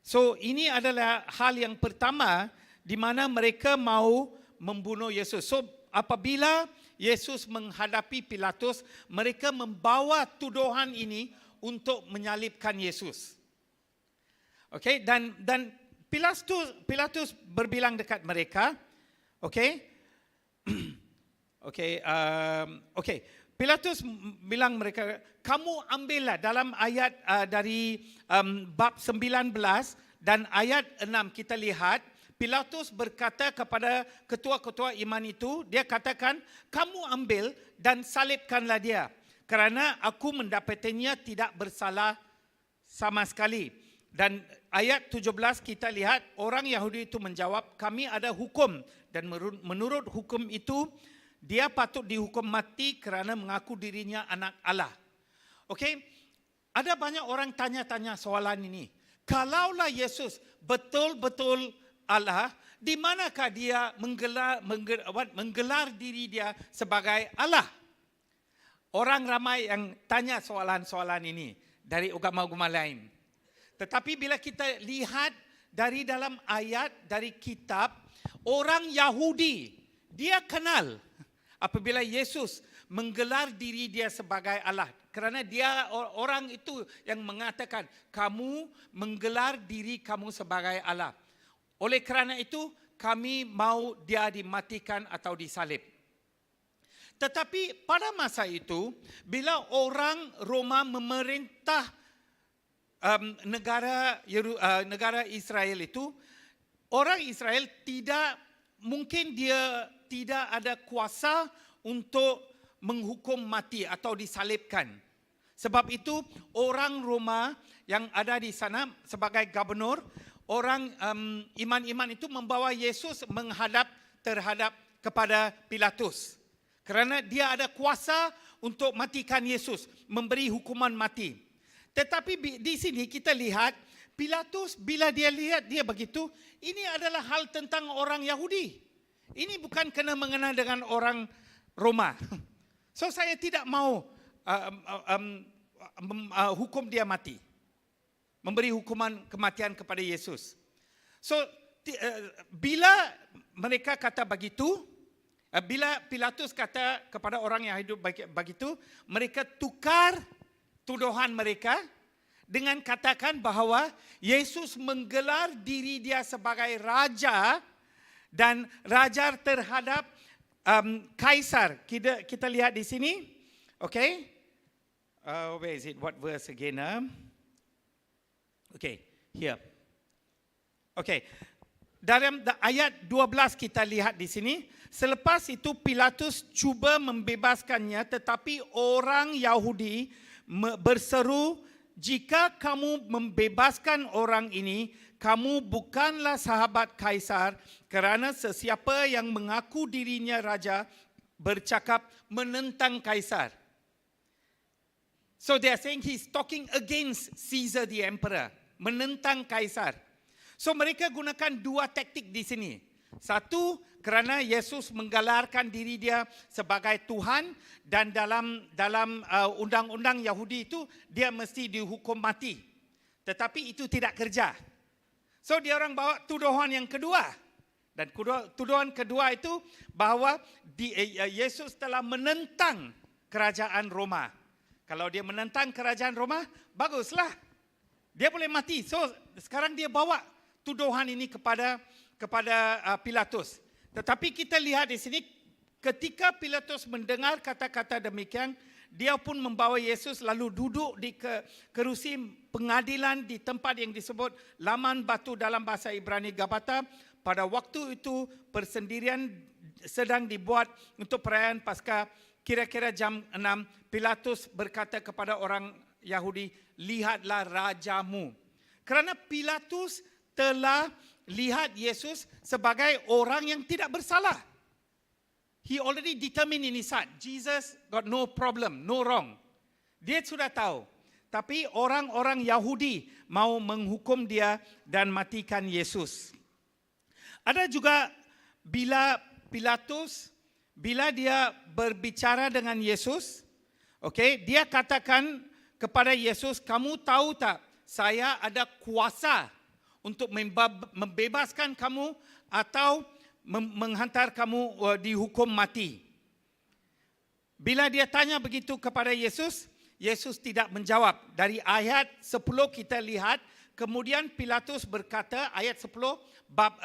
so ini adalah hal yang pertama di mana mereka mau membunuh Yesus. So apabila Yesus menghadapi Pilatus, mereka membawa tuduhan ini untuk menyalibkan Yesus. Okay, dan dan Pilatus Pilatus berbilang dekat mereka, okay, okay. Pilatus bilang mereka, kamu ambillah dalam ayat dari bab 19 dan ayat 6 kita lihat, Pilatus berkata kepada ketua-ketua iman itu, dia katakan, kamu ambil dan salibkanlah dia. Kerana aku mendapatinya tidak bersalah sama sekali. Dan ayat 17 kita lihat orang Yahudi itu menjawab, kami ada hukum dan menurut hukum itu dia patut dihukum mati kerana mengaku dirinya anak Allah. Okey, ada banyak orang tanya-tanya soalan ini. Kalaulah Yesus betul-betul Allah, di manakah dia menggelar, menggelar, what, menggelar diri dia sebagai Allah? Orang ramai yang tanya soalan-soalan ini dari agama-agama lain. Tetapi bila kita lihat dari dalam ayat, dari kitab, orang Yahudi, dia kenal apabila Yesus menggelar diri dia sebagai Allah. Kerana dia orang itu yang mengatakan, kamu menggelar diri kamu sebagai Allah. Oleh kerana itu, kami mau dia dimatikan atau disalib. Tetapi pada masa itu, bila orang Roma memerintah negara Israel itu, orang Israel tidak mungkin dia tidak ada kuasa untuk menghukum mati atau disalibkan. Sebab itu orang Roma yang ada di sana sebagai gubernur, orang iman-iman itu membawa Yesus menghadap terhadap kepada Pilatus. Kerana dia ada kuasa untuk matikan Yesus, memberi hukuman mati. Tetapi di sini kita lihat Pilatus bila dia lihat dia begitu, ini adalah hal tentang orang Yahudi. Ini bukan kena mengena dengan orang Roma. So saya tidak mau hukum dia mati. Memberi hukuman kematian kepada Yesus. So bila mereka kata begitu, bila Pilatus kata kepada orang yang hidup begitu, mereka tukar tuduhan mereka dengan katakan bahawa Yesus menggelar diri dia sebagai raja dan raja terhadap kaisar. Kita lihat di sini. Okay. Where is it? What verse again? Huh? Okay, here. Okay. Dalam ayat 12 kita lihat di sini, selepas itu Pilatus cuba membebaskannya tetapi orang Yahudi berseru. Jika kamu membebaskan orang ini, kamu bukanlah sahabat kaisar kerana sesiapa yang mengaku dirinya raja bercakap menentang kaisar. So they are saying he's talking against Caesar the emperor, menentang kaisar. So mereka gunakan dua taktik di sini. Satu, kerana Yesus menggelarkan diri dia sebagai Tuhan dan dalam dalam undang-undang Yahudi itu dia mesti dihukum mati. Tetapi itu tidak kerja. So dia orang bawa tuduhan yang kedua. Dan tuduhan kedua itu bahawa Yesus telah menentang kerajaan Roma. Kalau dia menentang kerajaan Roma, baguslah. Dia boleh mati. So sekarang dia bawa tuduhan ini kepada kepada Pilatus. Tetapi kita lihat di sini ketika Pilatus mendengar kata-kata demikian, dia pun membawa Yesus lalu duduk di kerusi pengadilan di tempat yang disebut Laman Batu dalam bahasa Ibrani Gabata. Pada waktu itu persendirian sedang dibuat untuk perayaan Paskah kira-kira jam 6. Pilatus berkata kepada orang Yahudi, "Lihatlah rajamu." Kerana Pilatus telah lihat Yesus sebagai orang yang tidak bersalah. He already determined in his heart, Jesus got no problem, no wrong. Dia sudah tahu. Tapi orang-orang Yahudi mau menghukum dia dan matikan Yesus. Ada juga bila Pilatus, bila dia berbicara dengan Yesus, okay, dia katakan kepada Yesus, kamu tahu tak, saya ada kuasa untuk membebaskan kamu atau menghantar kamu dihukum mati. Bila dia tanya begitu kepada Yesus, Yesus tidak menjawab. Dari ayat 10 kita lihat, kemudian Pilatus berkata, ayat 10 bab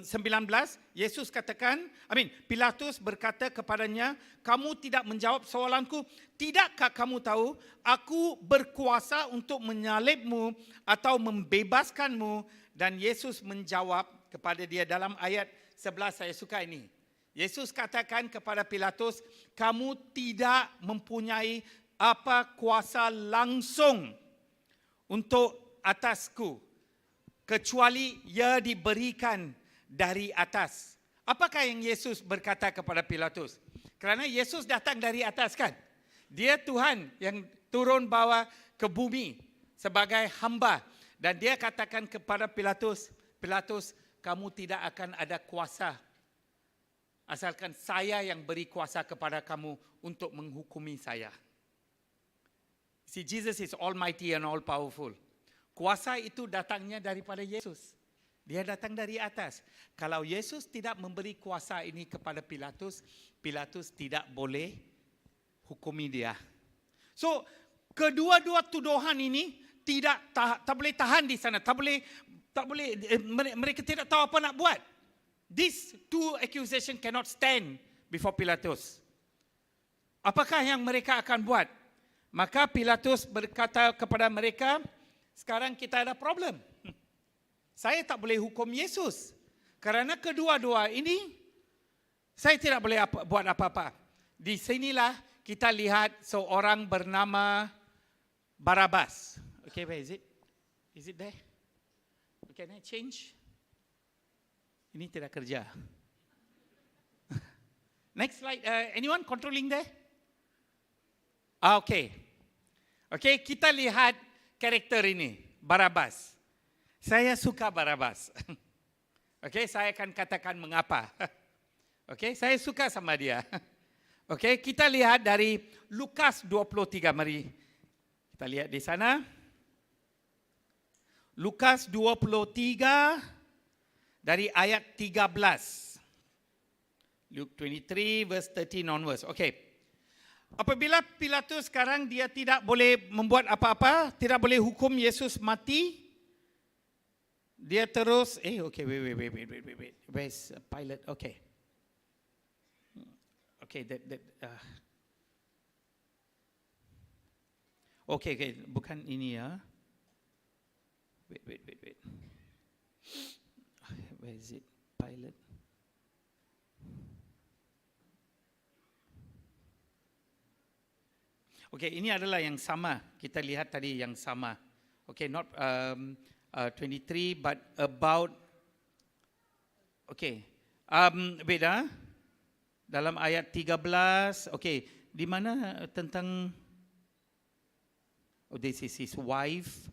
19, Yesus katakan, I mean, Pilatus berkata kepadanya, kamu tidak menjawab soalanku, tidakkah kamu tahu aku berkuasa untuk menyalibmu atau membebaskanmu? Dan Yesus menjawab kepada dia dalam ayat 11, saya suka ini. Yesus katakan kepada Pilatus, kamu tidak mempunyai apa kuasa langsung untuk atasku, kecuali ia diberikan dari atas. Apakah yang Yesus berkata kepada Pilatus? Kerana Yesus datang dari atas kan? Dia Tuhan yang turun bawah ke bumi sebagai hamba. Dan dia katakan kepada Pilatus, Pilatus, kamu tidak akan ada kuasa asalkan saya yang beri kuasa kepada kamu untuk menghukumi saya. See, Jesus is almighty and all powerful. Kuasa itu datangnya daripada Yesus. Dia datang dari atas. Kalau Yesus tidak memberi kuasa ini kepada Pilatus, Pilatus tidak boleh hukumi dia. So, kedua-dua tuduhan ini tidak tak boleh tahan di sana. Tak boleh, tak boleh, mereka tidak tahu apa nak buat. These two accusation cannot stand before Pilatus. Apakah yang mereka akan buat? Maka Pilatus berkata kepada mereka, sekarang kita ada problem. Saya tak boleh hukum Yesus. Kerana kedua-dua ini, saya tidak boleh buat apa-apa. Di sinilah kita lihat seorang bernama Barabbas. Okay, where is it? Is it there? Can I change? Ini tidak kerja. Next slide. Anyone controlling there? Okay. Okay, kita lihat karakter ini, Barabbas. Saya suka Barabbas. Okay, saya akan katakan mengapa. Okay, saya suka sama dia. Okay, kita lihat dari Lukas 23. Mari kita lihat di sana. Lukas 23 dari ayat 13. Luke 23 verse 13 onwards. Okay. Apabila Pilatus sekarang dia tidak boleh membuat apa-apa, tidak boleh hukum Yesus mati, dia terus, okay, wait, wait, wait, wait, wait, wait, wait. Where's Pilate? Okay. Okay, that, that. Okay, bukan ini ya. Wait, wait, wait, wait. Where is it? Pilate. Okey, ini adalah yang sama. Kita lihat tadi yang sama. Okay, not 23 but about Okay. Beda. Dalam ayat 13, okay, di mana tentang Oh, this is his wife.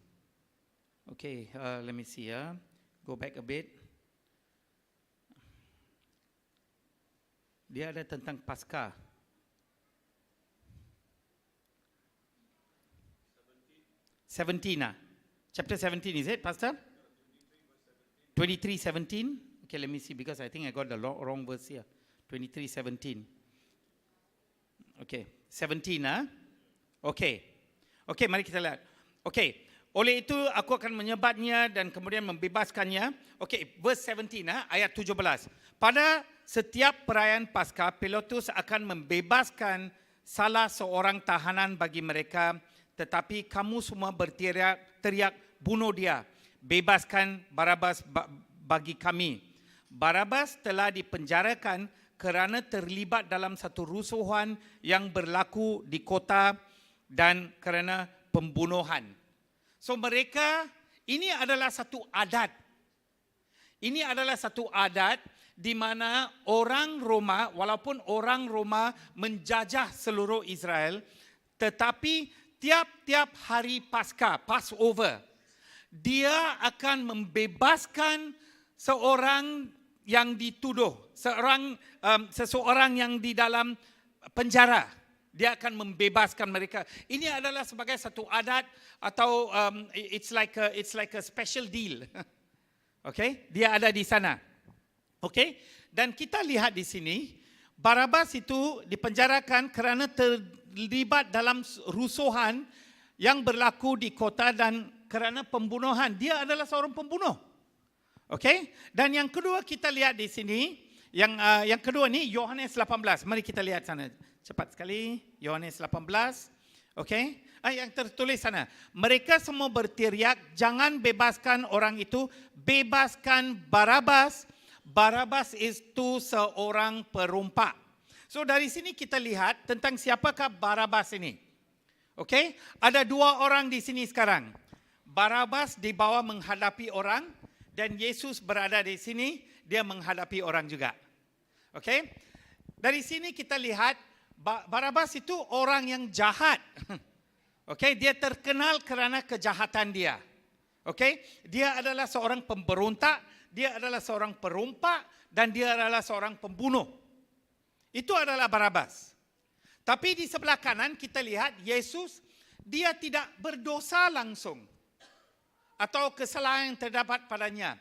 Okay, let me see ya. Go back a bit. Dia ada tentang Paskah. 17 ah. Chapter 17 is it, Pastor? 23 17. Okay, let me see because I think I got the wrong verse here. 23 17. Okay, 17 ah. Okay. Okay, mari kita lihat. Okay. Oleh itu aku akan menyebatnya dan kemudian membebaskannya. Okay, verse 17 ah, ayat 17. Pada setiap perayaan Paskah, Pilatus akan membebaskan salah seorang tahanan bagi mereka, tetapi kamu semua berteriak, teriak, bunuh dia. Bebaskan Barabas bagi kami. Barabas telah dipenjarakan kerana terlibat dalam satu rusuhan yang berlaku di kota dan kerana pembunuhan. So mereka ini adalah satu adat. Ini adalah satu adat di mana orang Roma walaupun orang Roma menjajah seluruh Israel tetapi tiap-tiap hari Paskah, Passover, dia akan membebaskan seorang yang dituduh, seorang seseorang yang di dalam penjara. Dia akan membebaskan mereka. Ini adalah sebagai satu adat atau it's like a special deal. Okay, dia ada di sana. Okay, dan kita lihat di sini Barabas itu dipenjarakan kerana terlibat dalam rusuhan yang berlaku di kota dan kerana pembunuhan. Dia adalah seorang pembunuh. Okay, dan yang kedua kita lihat di sini, yang yang kedua ni Yohanes 18. Mari kita lihat sana. Cepat sekali, Yohanes 18. Okey. Ah, yang tertulis sana. Mereka semua berteriak, jangan bebaskan orang itu, bebaskan Barabas. Barabas itu seorang perompak. So dari sini kita lihat tentang siapakah Barabas ini. Okey, ada dua orang di sini sekarang. Barabas dibawa menghadapi orang dan Yesus berada di sini, dia menghadapi orang juga. Okey? Dari sini kita lihat Barabas itu orang yang jahat. Okey, dia terkenal kerana kejahatan dia. Okey, dia adalah seorang pemberontak, dia adalah seorang perompak dan dia adalah seorang pembunuh. Itu adalah Barabas. Tapi di sebelah kanan kita lihat Yesus, dia tidak berdosa langsung atau kesalahan yang terdapat padanya.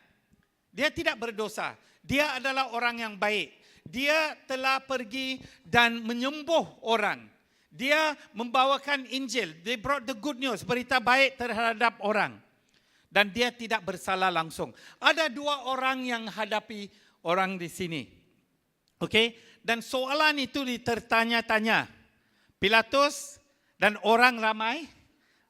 Dia tidak berdosa. Dia adalah orang yang baik. Dia telah pergi dan menyembuh orang. Dia membawakan Injil. They brought the good news, berita baik terhadap orang. Dan dia tidak bersalah langsung. Ada dua orang yang hadapi orang di sini. Okey, dan soalan itu ditertanya-tanya. Pilatus dan orang ramai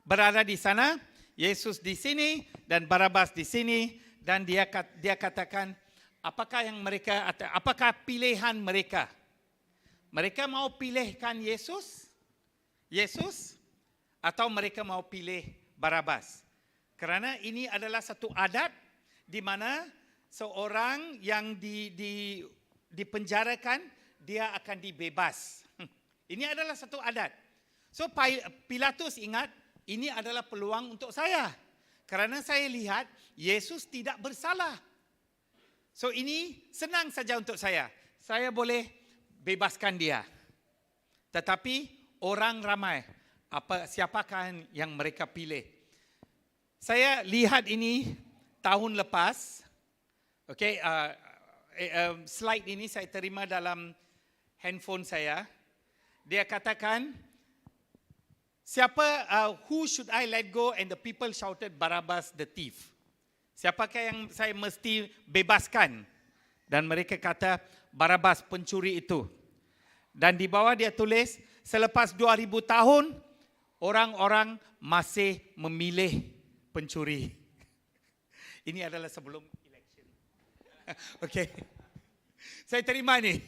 berada di sana, Yesus di sini dan Barabas di sini dan dia dia katakan apakah yang mereka atau apakah pilihan mereka? Mereka mau pilihkan Yesus? Yesus atau mereka mau pilih Barabas? Kerana ini adalah satu adat di mana seorang yang di, di dipenjarakan dia akan dibebas. Ini adalah satu adat. So Pilatus ingat ini adalah peluang untuk saya. Kerana saya lihat Yesus tidak bersalah. So ini senang saja untuk saya. Saya boleh bebaskan dia. Tetapi orang ramai, apa siapakah yang mereka pilih? Saya lihat ini tahun lepas. Okay, slide ini saya terima dalam handphone saya. Dia katakan, siapa, who should I let go? And the people shouted, Barabbas the thief. Siapakah yang saya mesti bebaskan? Dan mereka kata, Barabbas pencuri itu. Dan di bawah dia tulis, selepas 2000 tahun, orang-orang masih memilih pencuri. Ini adalah sebelum election. Okey. Saya terima ni.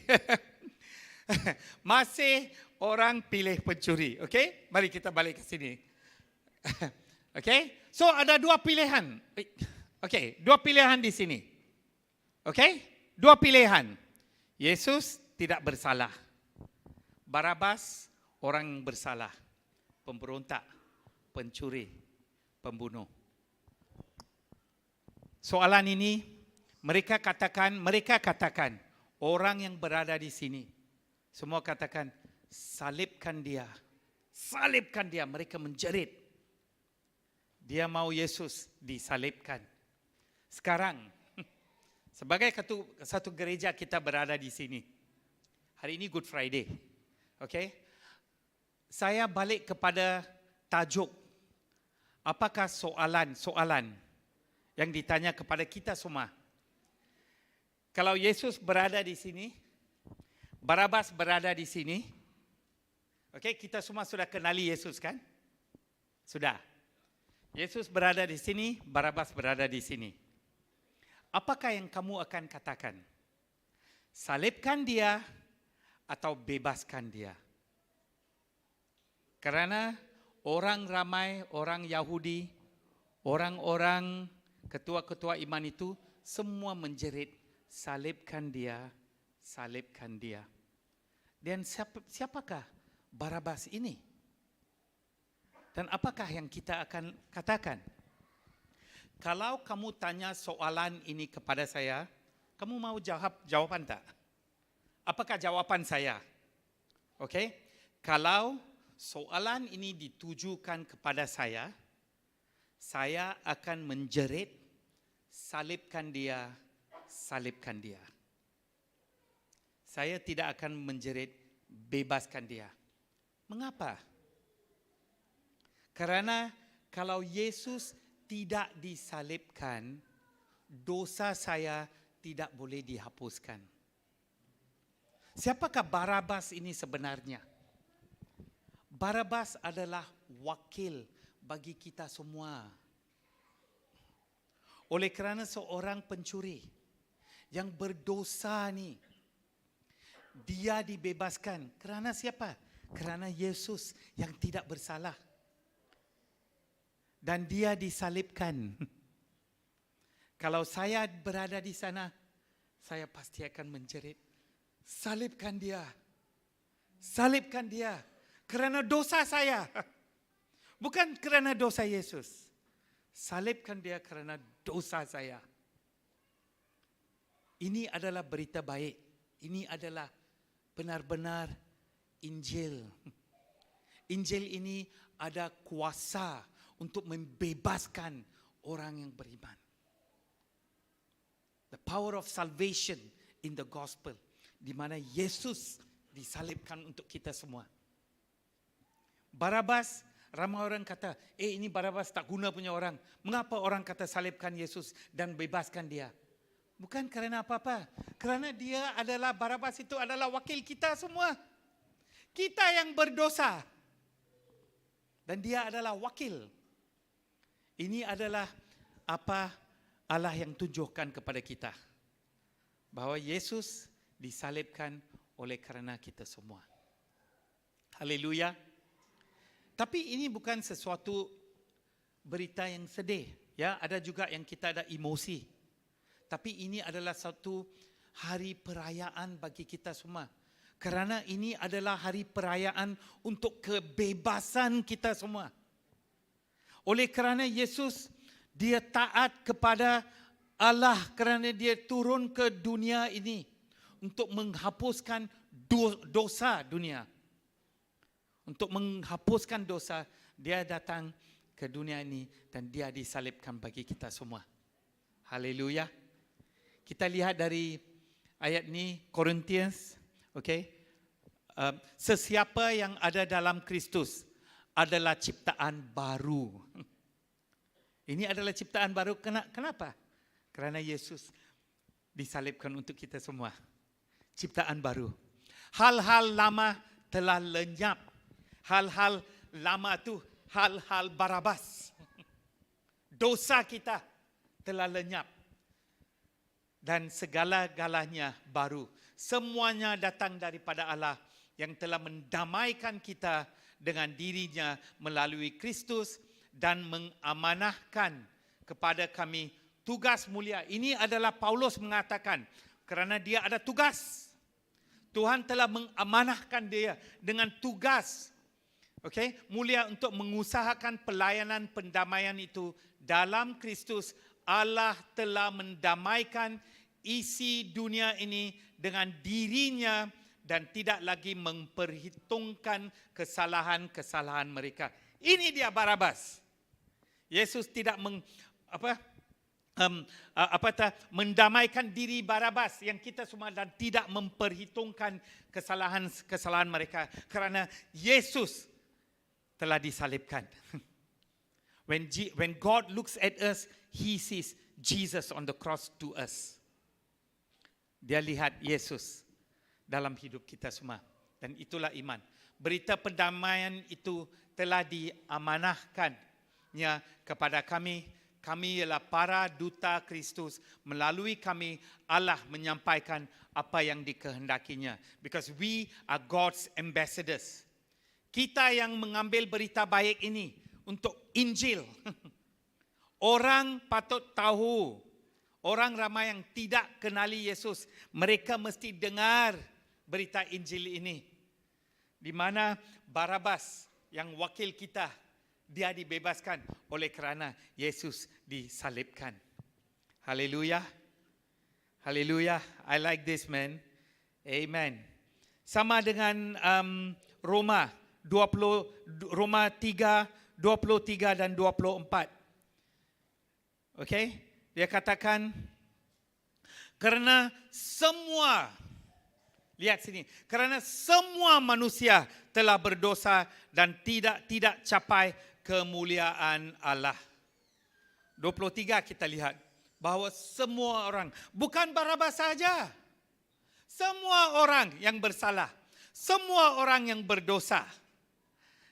Masih orang pilih pencuri. Okey, mari kita balik ke sini. Okey, so ada dua pilihan. Okey, dua pilihan di sini. Okey, dua pilihan. Yesus tidak bersalah. Barabas orang bersalah. Pemberontak, pencuri, pembunuh. Soalan ini mereka katakan, mereka katakan orang yang berada di sini semua katakan salibkan dia. Salibkan dia. Mereka menjerit. Dia mau Yesus disalibkan. Sekarang sebagai satu, satu gereja kita berada di sini. Hari ini Good Friday. Okay? Saya balik kepada tajuk. Apakah soalan-soalan yang ditanya kepada kita semua? Kalau Yesus berada di sini, Barabas berada di sini. Okey, kita semua sudah kenali Yesus kan? Sudah. Yesus berada di sini, Barabas berada di sini. Apakah yang kamu akan katakan? Salibkan dia atau bebaskan dia? Kerana orang ramai, orang Yahudi, orang-orang ketua-ketua iman itu semua menjerit, salibkan dia, salibkan dia. Dan siapa, siapakah Barabas ini? Dan apakah yang kita akan katakan? Kalau kamu tanya soalan ini kepada saya, kamu mau jawab jawapan tak? Apakah jawapan saya? Okey? Kalau soalan ini ditujukan kepada saya, saya akan menjerit, salibkan dia, salibkan dia. Saya tidak akan menjerit, bebaskan dia. Mengapa? Kerana kalau Yesus tidak disalibkan, dosa saya tidak boleh dihapuskan. Siapakah Barabas ini sebenarnya? Barabas adalah wakil bagi kita semua. Oleh kerana seorang pencuri yang berdosa ni, dia dibebaskan. Kerana siapa? Kerana Yesus yang tidak bersalah. Dan dia disalibkan. Kalau saya berada di sana, saya pasti akan menjerit, salibkan dia. Salibkan dia. Kerana dosa saya. Bukan kerana dosa Yesus. Salibkan dia kerana dosa saya. Ini adalah berita baik. Ini adalah benar-benar Injil. Injil ini ada kuasa untuk membebaskan orang yang beriman. The power of salvation in the gospel di mana Yesus disalibkan untuk kita semua. Barabas, ramai orang kata, eh ini Barabas tak guna punya orang. Mengapa orang kata salibkan Yesus dan bebaskan dia? Bukan kerana apa-apa. Kerana dia adalah, Barabas itu adalah wakil kita semua. Kita yang berdosa. Dan dia adalah wakil. Ini adalah apa Allah yang tunjukkan kepada kita. Bahawa Yesus disalibkan oleh kerana kita semua. Haleluya. Tapi ini bukan sesuatu berita yang sedih. Ya, ada juga yang kita ada emosi. Tapi ini adalah satu hari perayaan bagi kita semua. Kerana ini adalah hari perayaan untuk kebebasan kita semua. Oleh kerana Yesus dia taat kepada Allah kerana dia turun ke dunia ini untuk menghapuskan dosa dunia. Untuk menghapuskan dosa, dia datang ke dunia ini dan dia disalibkan bagi kita semua. Haleluya. Kita lihat dari ayat ni Corinthians, okay? Sesiapa yang ada dalam Kristus adalah ciptaan baru. Ini adalah ciptaan baru. Kenapa? Kerana Yesus disalibkan untuk kita semua. Ciptaan baru. Hal-hal lama telah lenyap. Hal-hal lama tu hal-hal Barabas. Dosa kita telah lenyap. Dan segala-galanya baru. Semuanya datang daripada Allah yang telah mendamaikan kita dengan dirinya melalui Kristus dan mengamanahkan kepada kami tugas mulia. Ini adalah Paulus mengatakan kerana dia ada tugas. Tuhan telah mengamanahkan dia dengan tugas. Okey, mulia untuk mengusahakan pelayanan pendamaian itu dalam Kristus. Allah telah mendamaikan isi dunia ini dengan dirinya dan tidak lagi memperhitungkan kesalahan-kesalahan mereka. Ini dia Barabas. Yesus tidak meng, apa um, apa ta, mendamaikan diri Barabas yang kita semua dan tidak memperhitungkan kesalahan-kesalahan mereka kerana Yesus telah disalibkan. When, G, when God looks at us, He sees Jesus on the cross to us. Dia lihat Yesus dalam hidup kita semua. Dan itulah iman. Berita pendamaian itu telah diamanahkannya kepada kami. Kami ialah para duta Kristus. Melalui kami, Allah menyampaikan apa yang dikehendakinya. Because we are God's ambassadors. Kita yang mengambil berita baik ini untuk Injil. Orang patut tahu. Orang ramai yang tidak kenali Yesus, mereka mesti dengar berita Injil ini. Di mana Barabas yang wakil kita, dia dibebaskan oleh kerana Yesus disalibkan. Haleluya. Haleluya. I like this man. Amen. Sama dengan um, Roma 20 Roma 3 23 dan 24. Okey, dia katakan kerana semua lihat sini, kerana semua manusia telah berdosa dan tidak tidak capai kemuliaan Allah. 23 kita lihat bahawa semua orang, bukan Barabas saja. Semua orang yang bersalah, semua orang yang berdosa.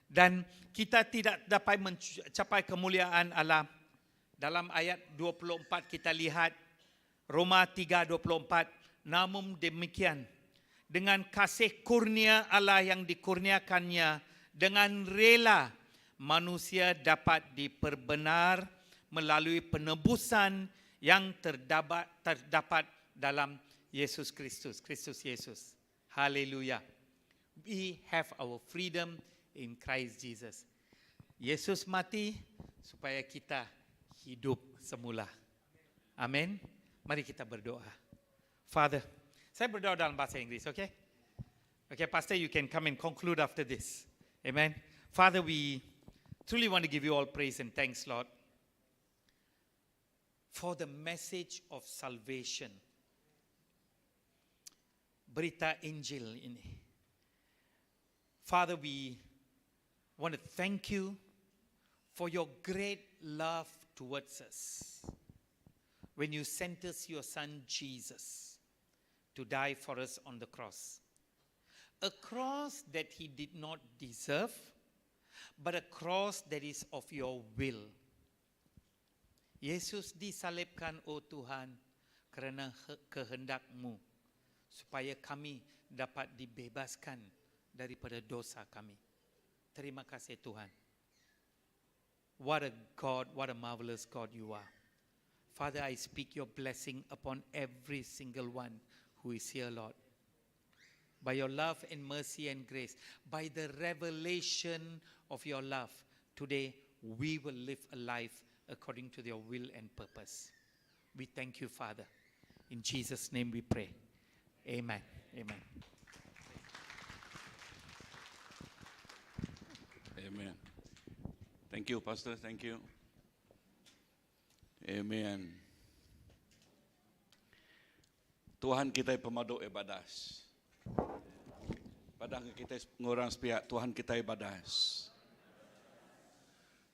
Dan kita tidak dapat mencapai kemuliaan Allah. Dalam ayat 24 kita lihat Roma 3:24, namun demikian dengan kasih kurnia Allah yang dikurniakannya dengan rela manusia dapat diperbenar melalui penebusan yang terdapat terdapat dalam Yesus Kristus, Kristus Yesus. Haleluya. We have our freedom in Christ Jesus. Yesus mati supaya kita hidup semula. Amin. Mari kita berdoa. Father, saya berdoa dalam bahasa Inggeris, okay? Okay, Pastor, you can come and conclude after this. Amen. Father, we truly want to give you all praise and thanks, Lord, for the message of salvation. Berita Injil ini. Father, we want to thank you for your great love towards us. When you sent us your son Jesus to die for us on the cross. A cross that he did not deserve, but a cross that is of your will. Yesus disalibkan, oh Tuhan, kerana kehendakmu, supaya kami dapat dibebaskan daripada dosa kami. Terima kasih Tuhan. What a God, what a marvelous God you are. Father, I speak your blessing upon every single one who is here, Lord. By your love and mercy and grace, by the revelation of your love, today we will live a life according to your will and purpose. We thank you, Father. In Jesus' name we pray. Amen. Amen. Amen. Thank you, Pastor. Thank you. Amen. Tuhan kita pemadu ibadas. Padang kita ngurang sepihak, Tuhan kita ibadas.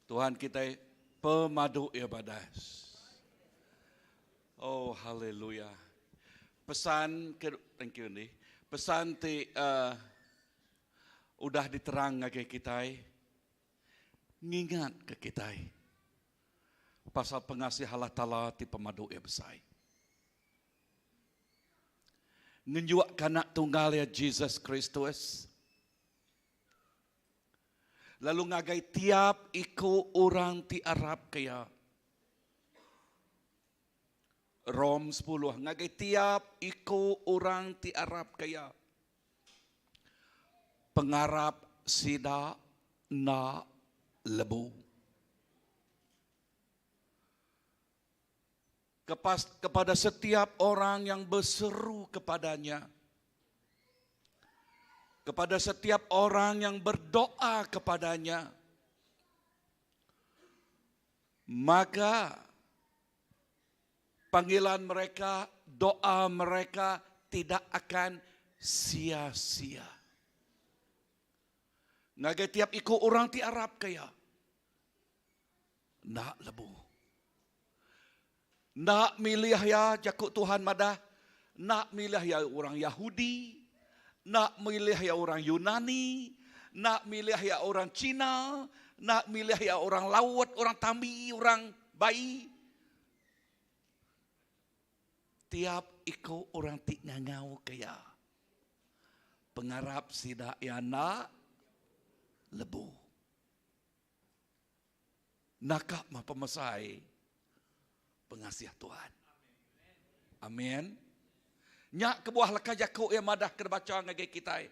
Tuhan kita pemadu ibadas. Oh, haleluya. Pesan ke thank you ni. Pesan ti uh, udah diterang ngagai kita. Ngingat ke kita. Pasal pengasih Allah Ta'ala ti pemadu ia besar. Ngenjuk ke anak tunggal iya Jesus Kristus. Lalu ngagai tiap iku orang ti arap ke iya. Rom sepuluh ngagai tiap iku orang ti arap ke iya. Pengarap sida enda lebu. Kepada setiap orang yang beseru kepadanya. Kepada setiap orang yang berdoa kepadanya. Maka panggilan mereka, doa mereka tidak akan sia-sia. Ngagai tiap iku orang ti arap ke iya. Enda lebu. Enda milih iya jaku Tuhan madah, enda milih iya orang Yahudi, enda milih iya orang Yunani, enda milih iya orang Cina, enda milih iya orang Laut, orang Tambi, orang Bai. Tiap iku orang ti ngangauka iya. Pengarap sida iya enda lebu. Naka mah pemesai pengasih Tuhan. Amin. Nya kebuah leka jaku iya madah ke dibacha ngagai kitai.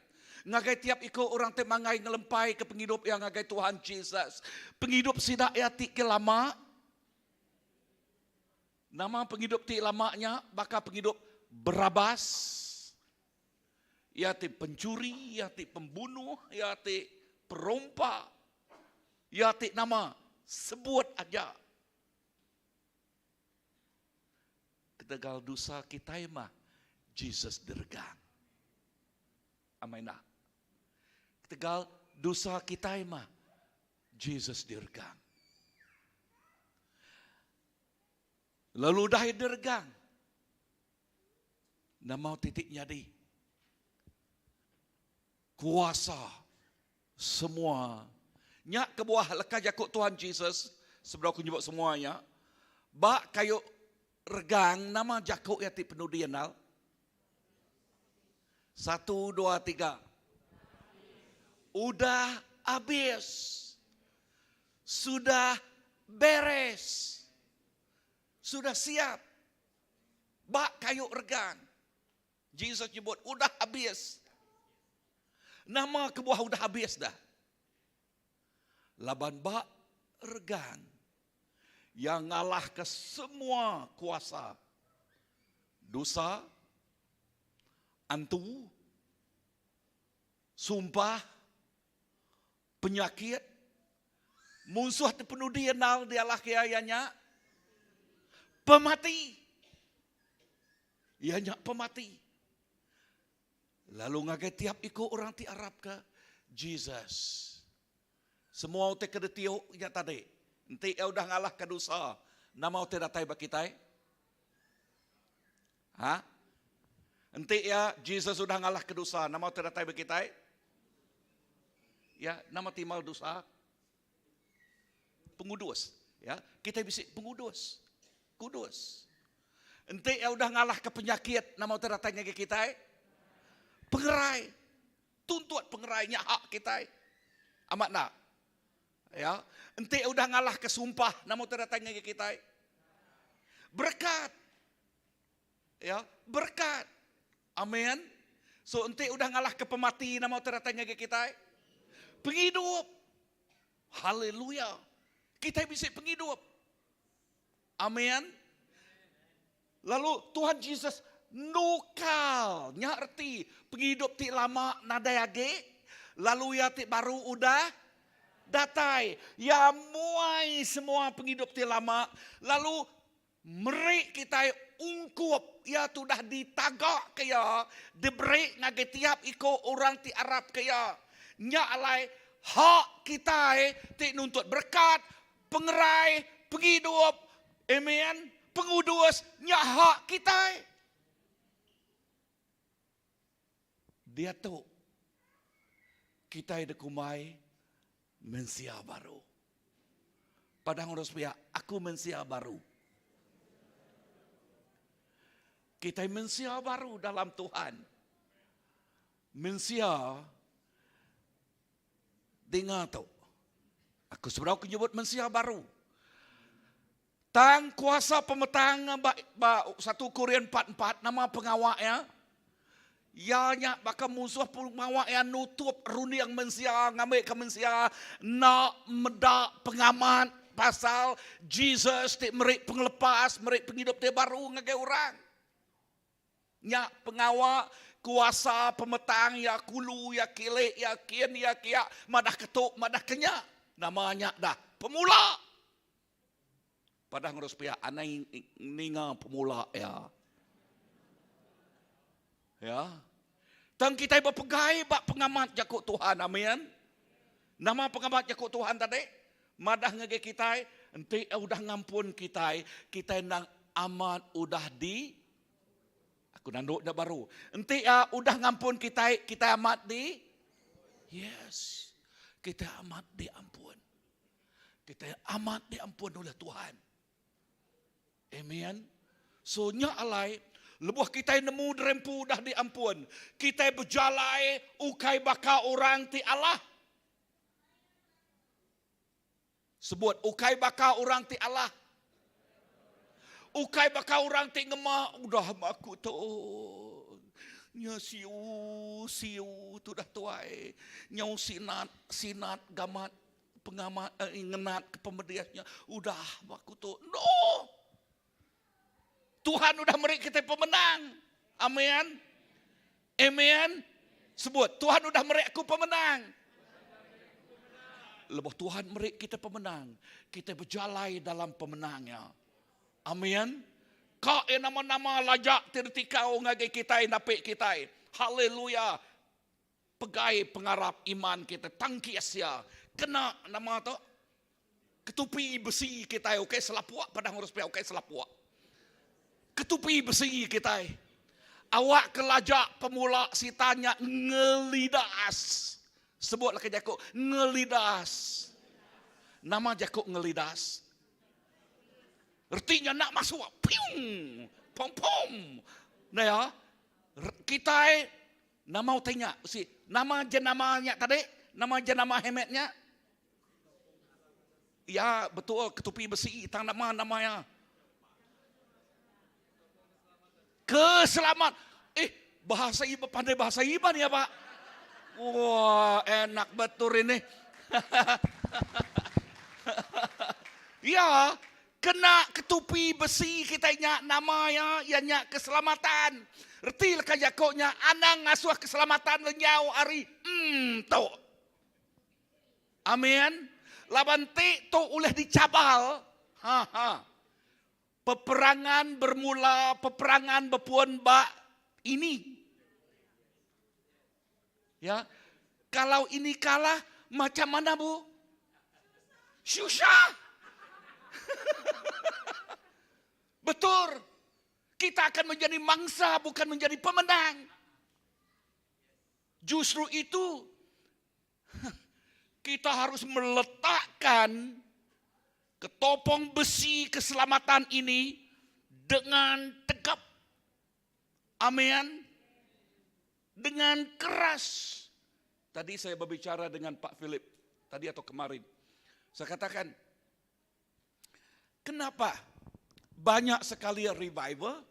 Ngagai tiap iku orang ti mangai ngelempai ke pengidup iya ngagai Tuhan Jesus. Pengidup sida iya ti ke lama. Nama pengidup ti lama nya baka pengidup Berabas. Iya ti penchuri, iya ti pembunuh, iya ti perompak, iya ti nama sebut aja. Ketegal dosa kitai mah Jesus diregang. Amai enda? Ketegal dosa kitai mah Jesus diregang. Lalu udah iya diregang, Nama titik nyadi? Kuasa semua. Nya kebuah leka jaku Tuhan Jesus, sebedau aku nyebut semua nya, ba kayu regang nama jaku iya ti penudi andal? Satu, dua, tiga. Udah abis. Sudah beres. Sudah siap. Ba kayu regang, Jesus nyebut, Udah abis. Nama kebuah udah abis dah? Laban ba regang, Iya ngalahka semua kuasa dosa, antu, sumpah, penyakit, munsuh ti penudi endal dialahka iya iya nya pemati. Iya nya pemati. Lalu ngagai tiap iku orang ti arapka Jesus. Semua utai ke ditiu nya tadi, enti iya udah ngalahka dosa, nama utai datai ba kitai? Ha? Enti iya Jesus udah ngalahka dosa, nama utai datai ba kitai? Ya, nama timbal dosa? Pengudus. Ya, kitai bisi pengudus. Kudus. Enti iya udah ngalahka penyakit, nama utai datai ngagai kitai? Pengerai. Tuntut pengerai nya hak kitai. Amat enda? Ya, enti iya udah ngalahka sumpah, nama utai datai ngagai kitai? Berekat. Ya, berekat. Amen. So enti udah ngalah ke pemati nama utai datai ngagai kitai? Pengidup. Haleluya. Kitai bisi pengidup. Amen. Lalu Tuhan Jesus nukal nya reti pengidup ti lama nadai agi lalu iya ti baru udah datai. Iya muai semua pengidup ti lama lalu Meri kitai ungkup iya ti udah ditagaka iya diberi ngagai tiap iku orang ti arapka iya. Nya alai hak kitai ti nuntut berekat, pengerai, pengidup, amen, pengudus nya hak kitai. Diatu kitai dikumbai mensia baru. Padang urus pia, aku mensia baru. Kitai mensia baru dalam Tuhan. Mensia dinga tu. Aku sebedau aku nyebut mensia baru. Tang kuasa pemetang ba ba satu Korin 4 4 nama pengawa iya? Iya nya baka munsuh pengawa iya nutup runding mensia ngambika mensia enda meda pengamat pasal Jesus ti meri pengelepas, meri pengidup ti baru ngagai orang. Nya pengawa kuasa pemetang iya kulu iya kili iya kin iya kia madah ke tu madah ke nya. Nama nya dah pemula. Padah ngurus pia anai ninga pemula iya. Ya. Tang kitai bepegai ba pengamat jaku Tuhan. Amin. Nama pengamat jaku Tuhan tadi? Madah ngagai kitai, enti iya udah ngampun kitai, kitai endang amat udah di Aku nandu nya baru. Enti iya udah ngampun kitai, kitai amat di Yes. Kitai amat diampun. Kitai amat diampun oleh Tuhan. Amen. So nya alai lebuh kitai nemu derempu udah diampun, kitai bejalai ukai baka orang ti alah. Sebut, ukai baka orang ti alah. Ukai baka orang ti ngema, udah aku tu. Nya siu, siu tu dah tuai. Nyau sinat, sinat gamat pengamat eh, ngenat ke pemedihnya. Udah aku tu. No! Tuhan udah meri kita pemenang. Amin. Amen. Sebut, Tuhan udah meri aku pemenang. Lebuh Tuhan meri kita pemenang, kita bejalai dalam pemenangnya. Amin. Ka e nama-nama lajak ti ditikau ngagai kitai napi kitai. Haleluya. Pegai pengarap iman kita tangkis iya. Kena nama tu? Ketupi besi kitai ukai selapuk padah ngurus pia ukai selapuk. Ketupi besi kitai. Awak ke lajak pemula sitan nya ngelidas. Sebutlah ke jaku ngelidas. Nama jaku ngelidas? Reti nya nak masuk. Piung. Pom pom. Nah ya. Kitai Nama utai nya si nama jenama nya tadi nama jenama helmet nya ya betul ketupi besi tang nama nama ya keselamat eh bahasa iban pandai bahasa iban ya pak wah enak betul ini ya Kena ketupi besi kitai nya nama iya, iya nya keselamatan. Reti leka jako nya anang ngasuh keselamatan lenyau ari em tu. Amin. Laban ti tu ulih dicabal. Ha ha. Peperangan bermula, peperangan bepun ba ini. Ya. Kalau ini kalah, macam mana bu? Susah. Betul. Kita akan menjadi mangsa bukan menjadi pemenang. Justru itu kita harus meletakkan ketopong besi keselamatan ini dengan tegap. Amin. Dengan keras. Tadi saya berbicara dengan Pak Philip, tadi atau kemarin. Saya katakan, kenapa banyak sekali revival,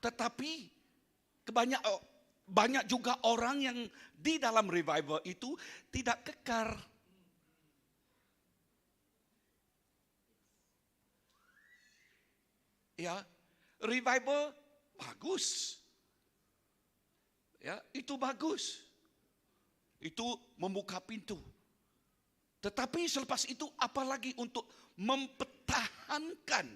tetapi kebanyak oh, banyak juga orang yang di dalam revival itu tidak kekar. Ya, revival bagus. Ya, itu bagus. Itu membuka pintu. Tetapi selepas itu apalagi untuk mempertahankan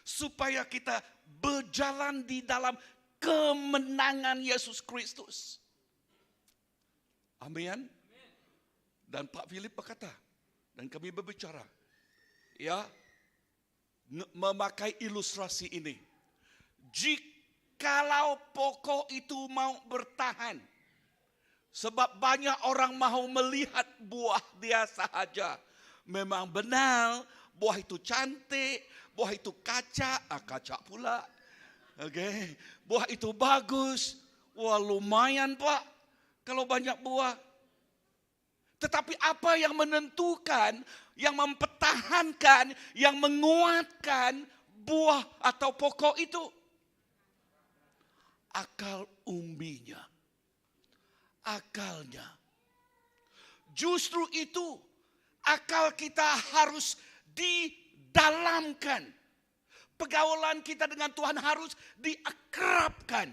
supaya kita berjalan di dalam kemenangan Yesus Kristus. Amin. Dan Pak Philip berkata, dan kami berbicara, ya, memakai ilustrasi ini. Jikalau pokok itu mau bertahan, sebab banyak orang mahu melihat buah dia sahaja. Memang benar, buah itu cantik, buah itu kaca, ah, kaca pula. Okey, buah itu bagus. Wah, lumayan pak kalau banyak buah. Tetapi apa yang menentukan, yang mempertahankan, yang menguatkan buah atau pokok itu? Akal umbinya. Akalnya. Justru itu akal kita harus didalamkan. Pergaulan kita dengan Tuhan harus diakrabkan.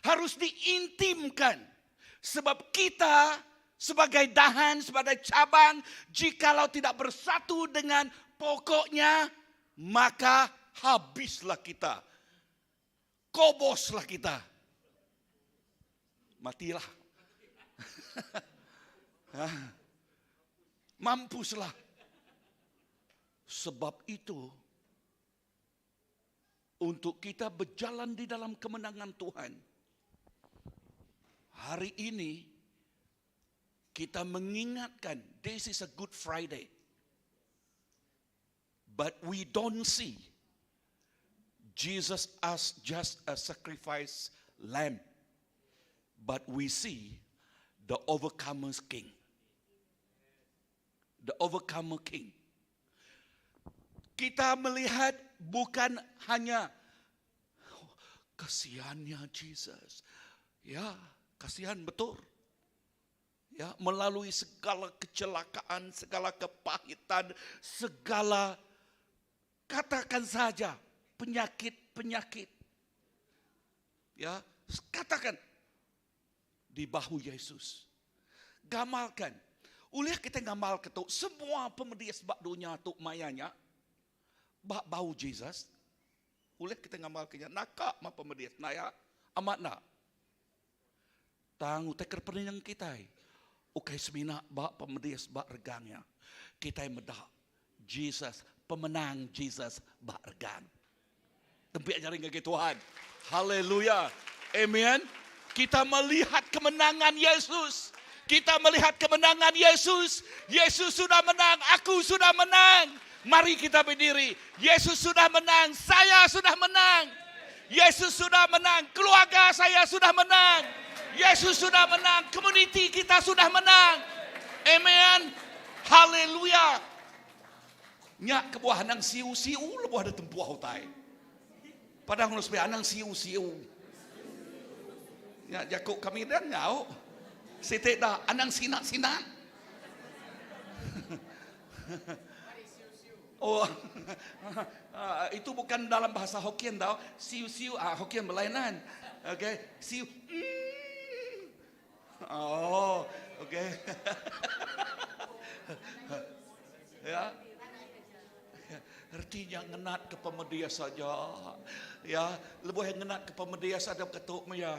Harus diintimkan. Sebab kita sebagai dahan, sebagai cabang, jikalau tidak bersatu dengan pokoknya, maka habislah kita. Koboslah kita. Matilah. Mampuslah. Sebab itu, untuk kita berjalan di dalam kemenangan Tuhan, hari ini kita mengingatkan, this is a good Friday. But we don't see Jesus as just a sacrifice lamb. But we see the overcomer's king. The overcomer king. Kita melihat bukan hanya oh, kasihannya Jesus. Ya, kasihan betul. Ya, melalui segala kecelakaan, segala kepahitan, segala katakan saja penyakit-penyakit. Ya, katakan di bahu Yesus. Gamalkan. Ulih kita ngamal ketuk semua pemedis bak dunia tu mayanya bak bau Jesus. Ulih kita ngamal kenya nakak ma pemedis naya amat nak. Tang utai kerpening kita. Ukai semina bak pemedis bak regangnya. Kita medak Jesus pemenang Jesus bak regang. Tempi ajarin ke Tuhan. Haleluya. Amen. Kita melihat kemenangan Yesus. Kita melihat kemenangan Yesus. Yesus sudah menang, aku sudah menang. Mari kita berdiri. Yesus sudah menang, saya sudah menang. Yesus sudah menang, keluarga saya sudah menang. Yesus sudah menang, komuniti kita sudah menang. Amen. Haleluya. Nyak kebuah anang siu-siu lebuh ada tempuah utai. Padang harus be anang siu-siu. Ya, jakuk kami dan ngau. Sitik dah anang sinak-sinak. Oh, itu bukan dalam bahasa Hokkien tau. Siu-siu, ah, Hokkien berlainan. Okey, siu. Mm. Oh, okey. Ya. Artinya ngenat ke pemedia saja. Ya, lebih yang ngenat ke pemedia saja ketuk ya.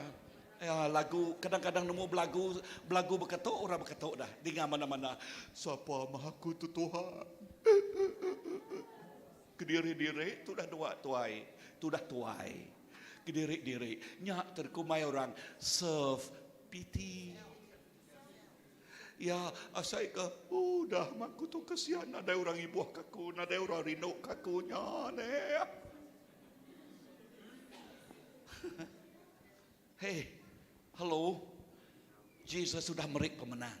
Ya, lagu kadang-kadang nemu belagu, belagu berketuk orang berketuk dah. Dengar mana-mana. Siapa maha ku tu Tuhan. Kediri-diri tu dah dua tuai, tu dah tuai. Kediri-diri nyak terkumai orang self pity. Ya, asai ke, oh, dah maku tu kesian ada orang ibu kaku, ada orang rindu kakunya ne. Hey, hello. Jesus sudah merik pemenang.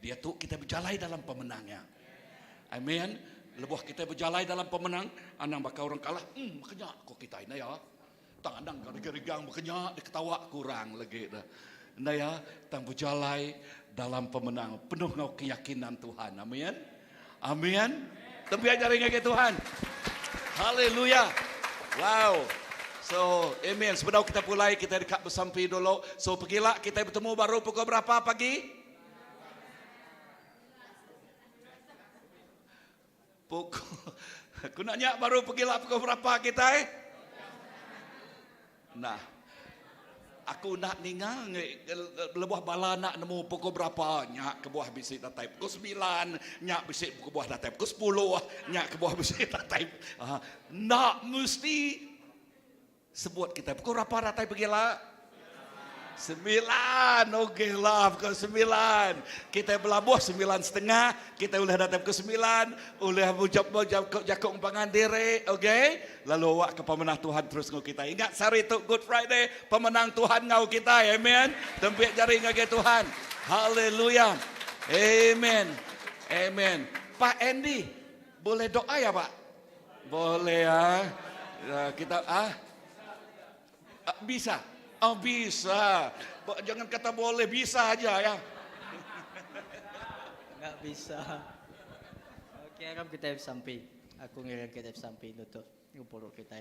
Dia tu kita berjalan dalam pemenangnya. Amen. Lebuh kita berjalan dalam pemenang, anang bakal orang kalah, makanya kok kita ini ya. Tang anang gari-garigang makanya dia ketawa kurang lagi dah. Nah ya, tang berjalan dalam pemenang, penuh ngau keyakinan Tuhan. Amin. Amin. Tapi ajarin ke Tuhan. Haleluya. Wow. So, amen. Sebelum kita mulai, kita dekat bersampi dulu. So, pergilah kita bertemu baru pukul berapa pagi? Pukul, aku nak nyak baru pergilah pukul berapa kita eh? Nah, aku nak ninga lebuh bala nak nemu pukul berapa nyak ke buah bisik datai pukul 9, nyak bisik pukul buah datai pukul 10, nyak ke buah bisik datai. Nak mesti sebut kita pukul berapa datai pergilah? Sembilan, okey lah pukul sembilan. Kita belabuh sembilan setengah, kita ulih datai pukul sembilan, ulih bejap bejap jaku pangan diri, okey? Lalu awak ke pemenang Tuhan terus ngau kita. Ingat sehari tu Good Friday, pemenang Tuhan ngau kita, amen. Tempik jari ngagai Tuhan. Haleluya. Amen. Amen. Pak Andy, boleh doa ya Pak? Boleh ya. Ya, kita ah Ah, bisa. Oh bisa. Jangan kata boleh, bisa aja ya. Enggak bisa. Okey, aram kita sampai. Aku ngiring kita sampai nutup ngupuru kita.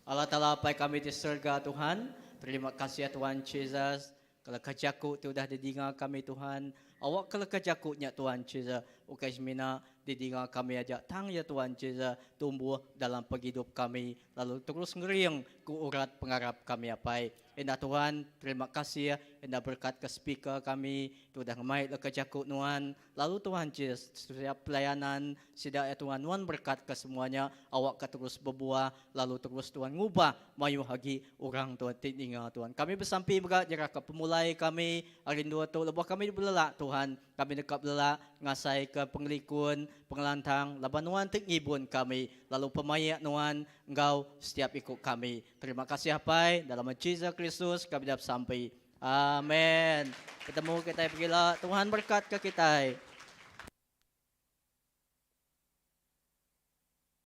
Allah Ta'ala Apai kami di surga Tuhan. Terima kasih ya Tuhan Jesus. Kalau kejaku tu udah didinga kami Tuhan. Awak kalau kejaku nya Tuhan Jesus. Ukai semina didinga kami aja. Tang ya Tuhan Jesus tumbuh dalam penghidup kami. Lalu terus ngering ku urat pengarap kami apai. Enda Tuhan, terima kasih ya. Enda berkat ke speaker kami. Tu udah ngemai leka jaku nuan. Lalu Tuhan Jesus, setiap pelayanan sida ya Tuhan, nuan berkat ke semuanya. Awak ke terus berbuah. Lalu terus Tuhan ngubah mayuh agi orang Tuhan ti ninga Tuhan. Kami besampi mega nyerah ke pemulai kami hari dua tu lebuh kami belelak Tuhan. Kami deka belelak ngasai ke pengelikun, pengelantang laban nuan ti ngibun kami lalu pemaik nuan enggau setiap iku kami. Terima kasih Apai dalam Jesus Kristus kami dap sampi. Amen. Ketemu kitai pegila. Tuhan berkat ke kitai.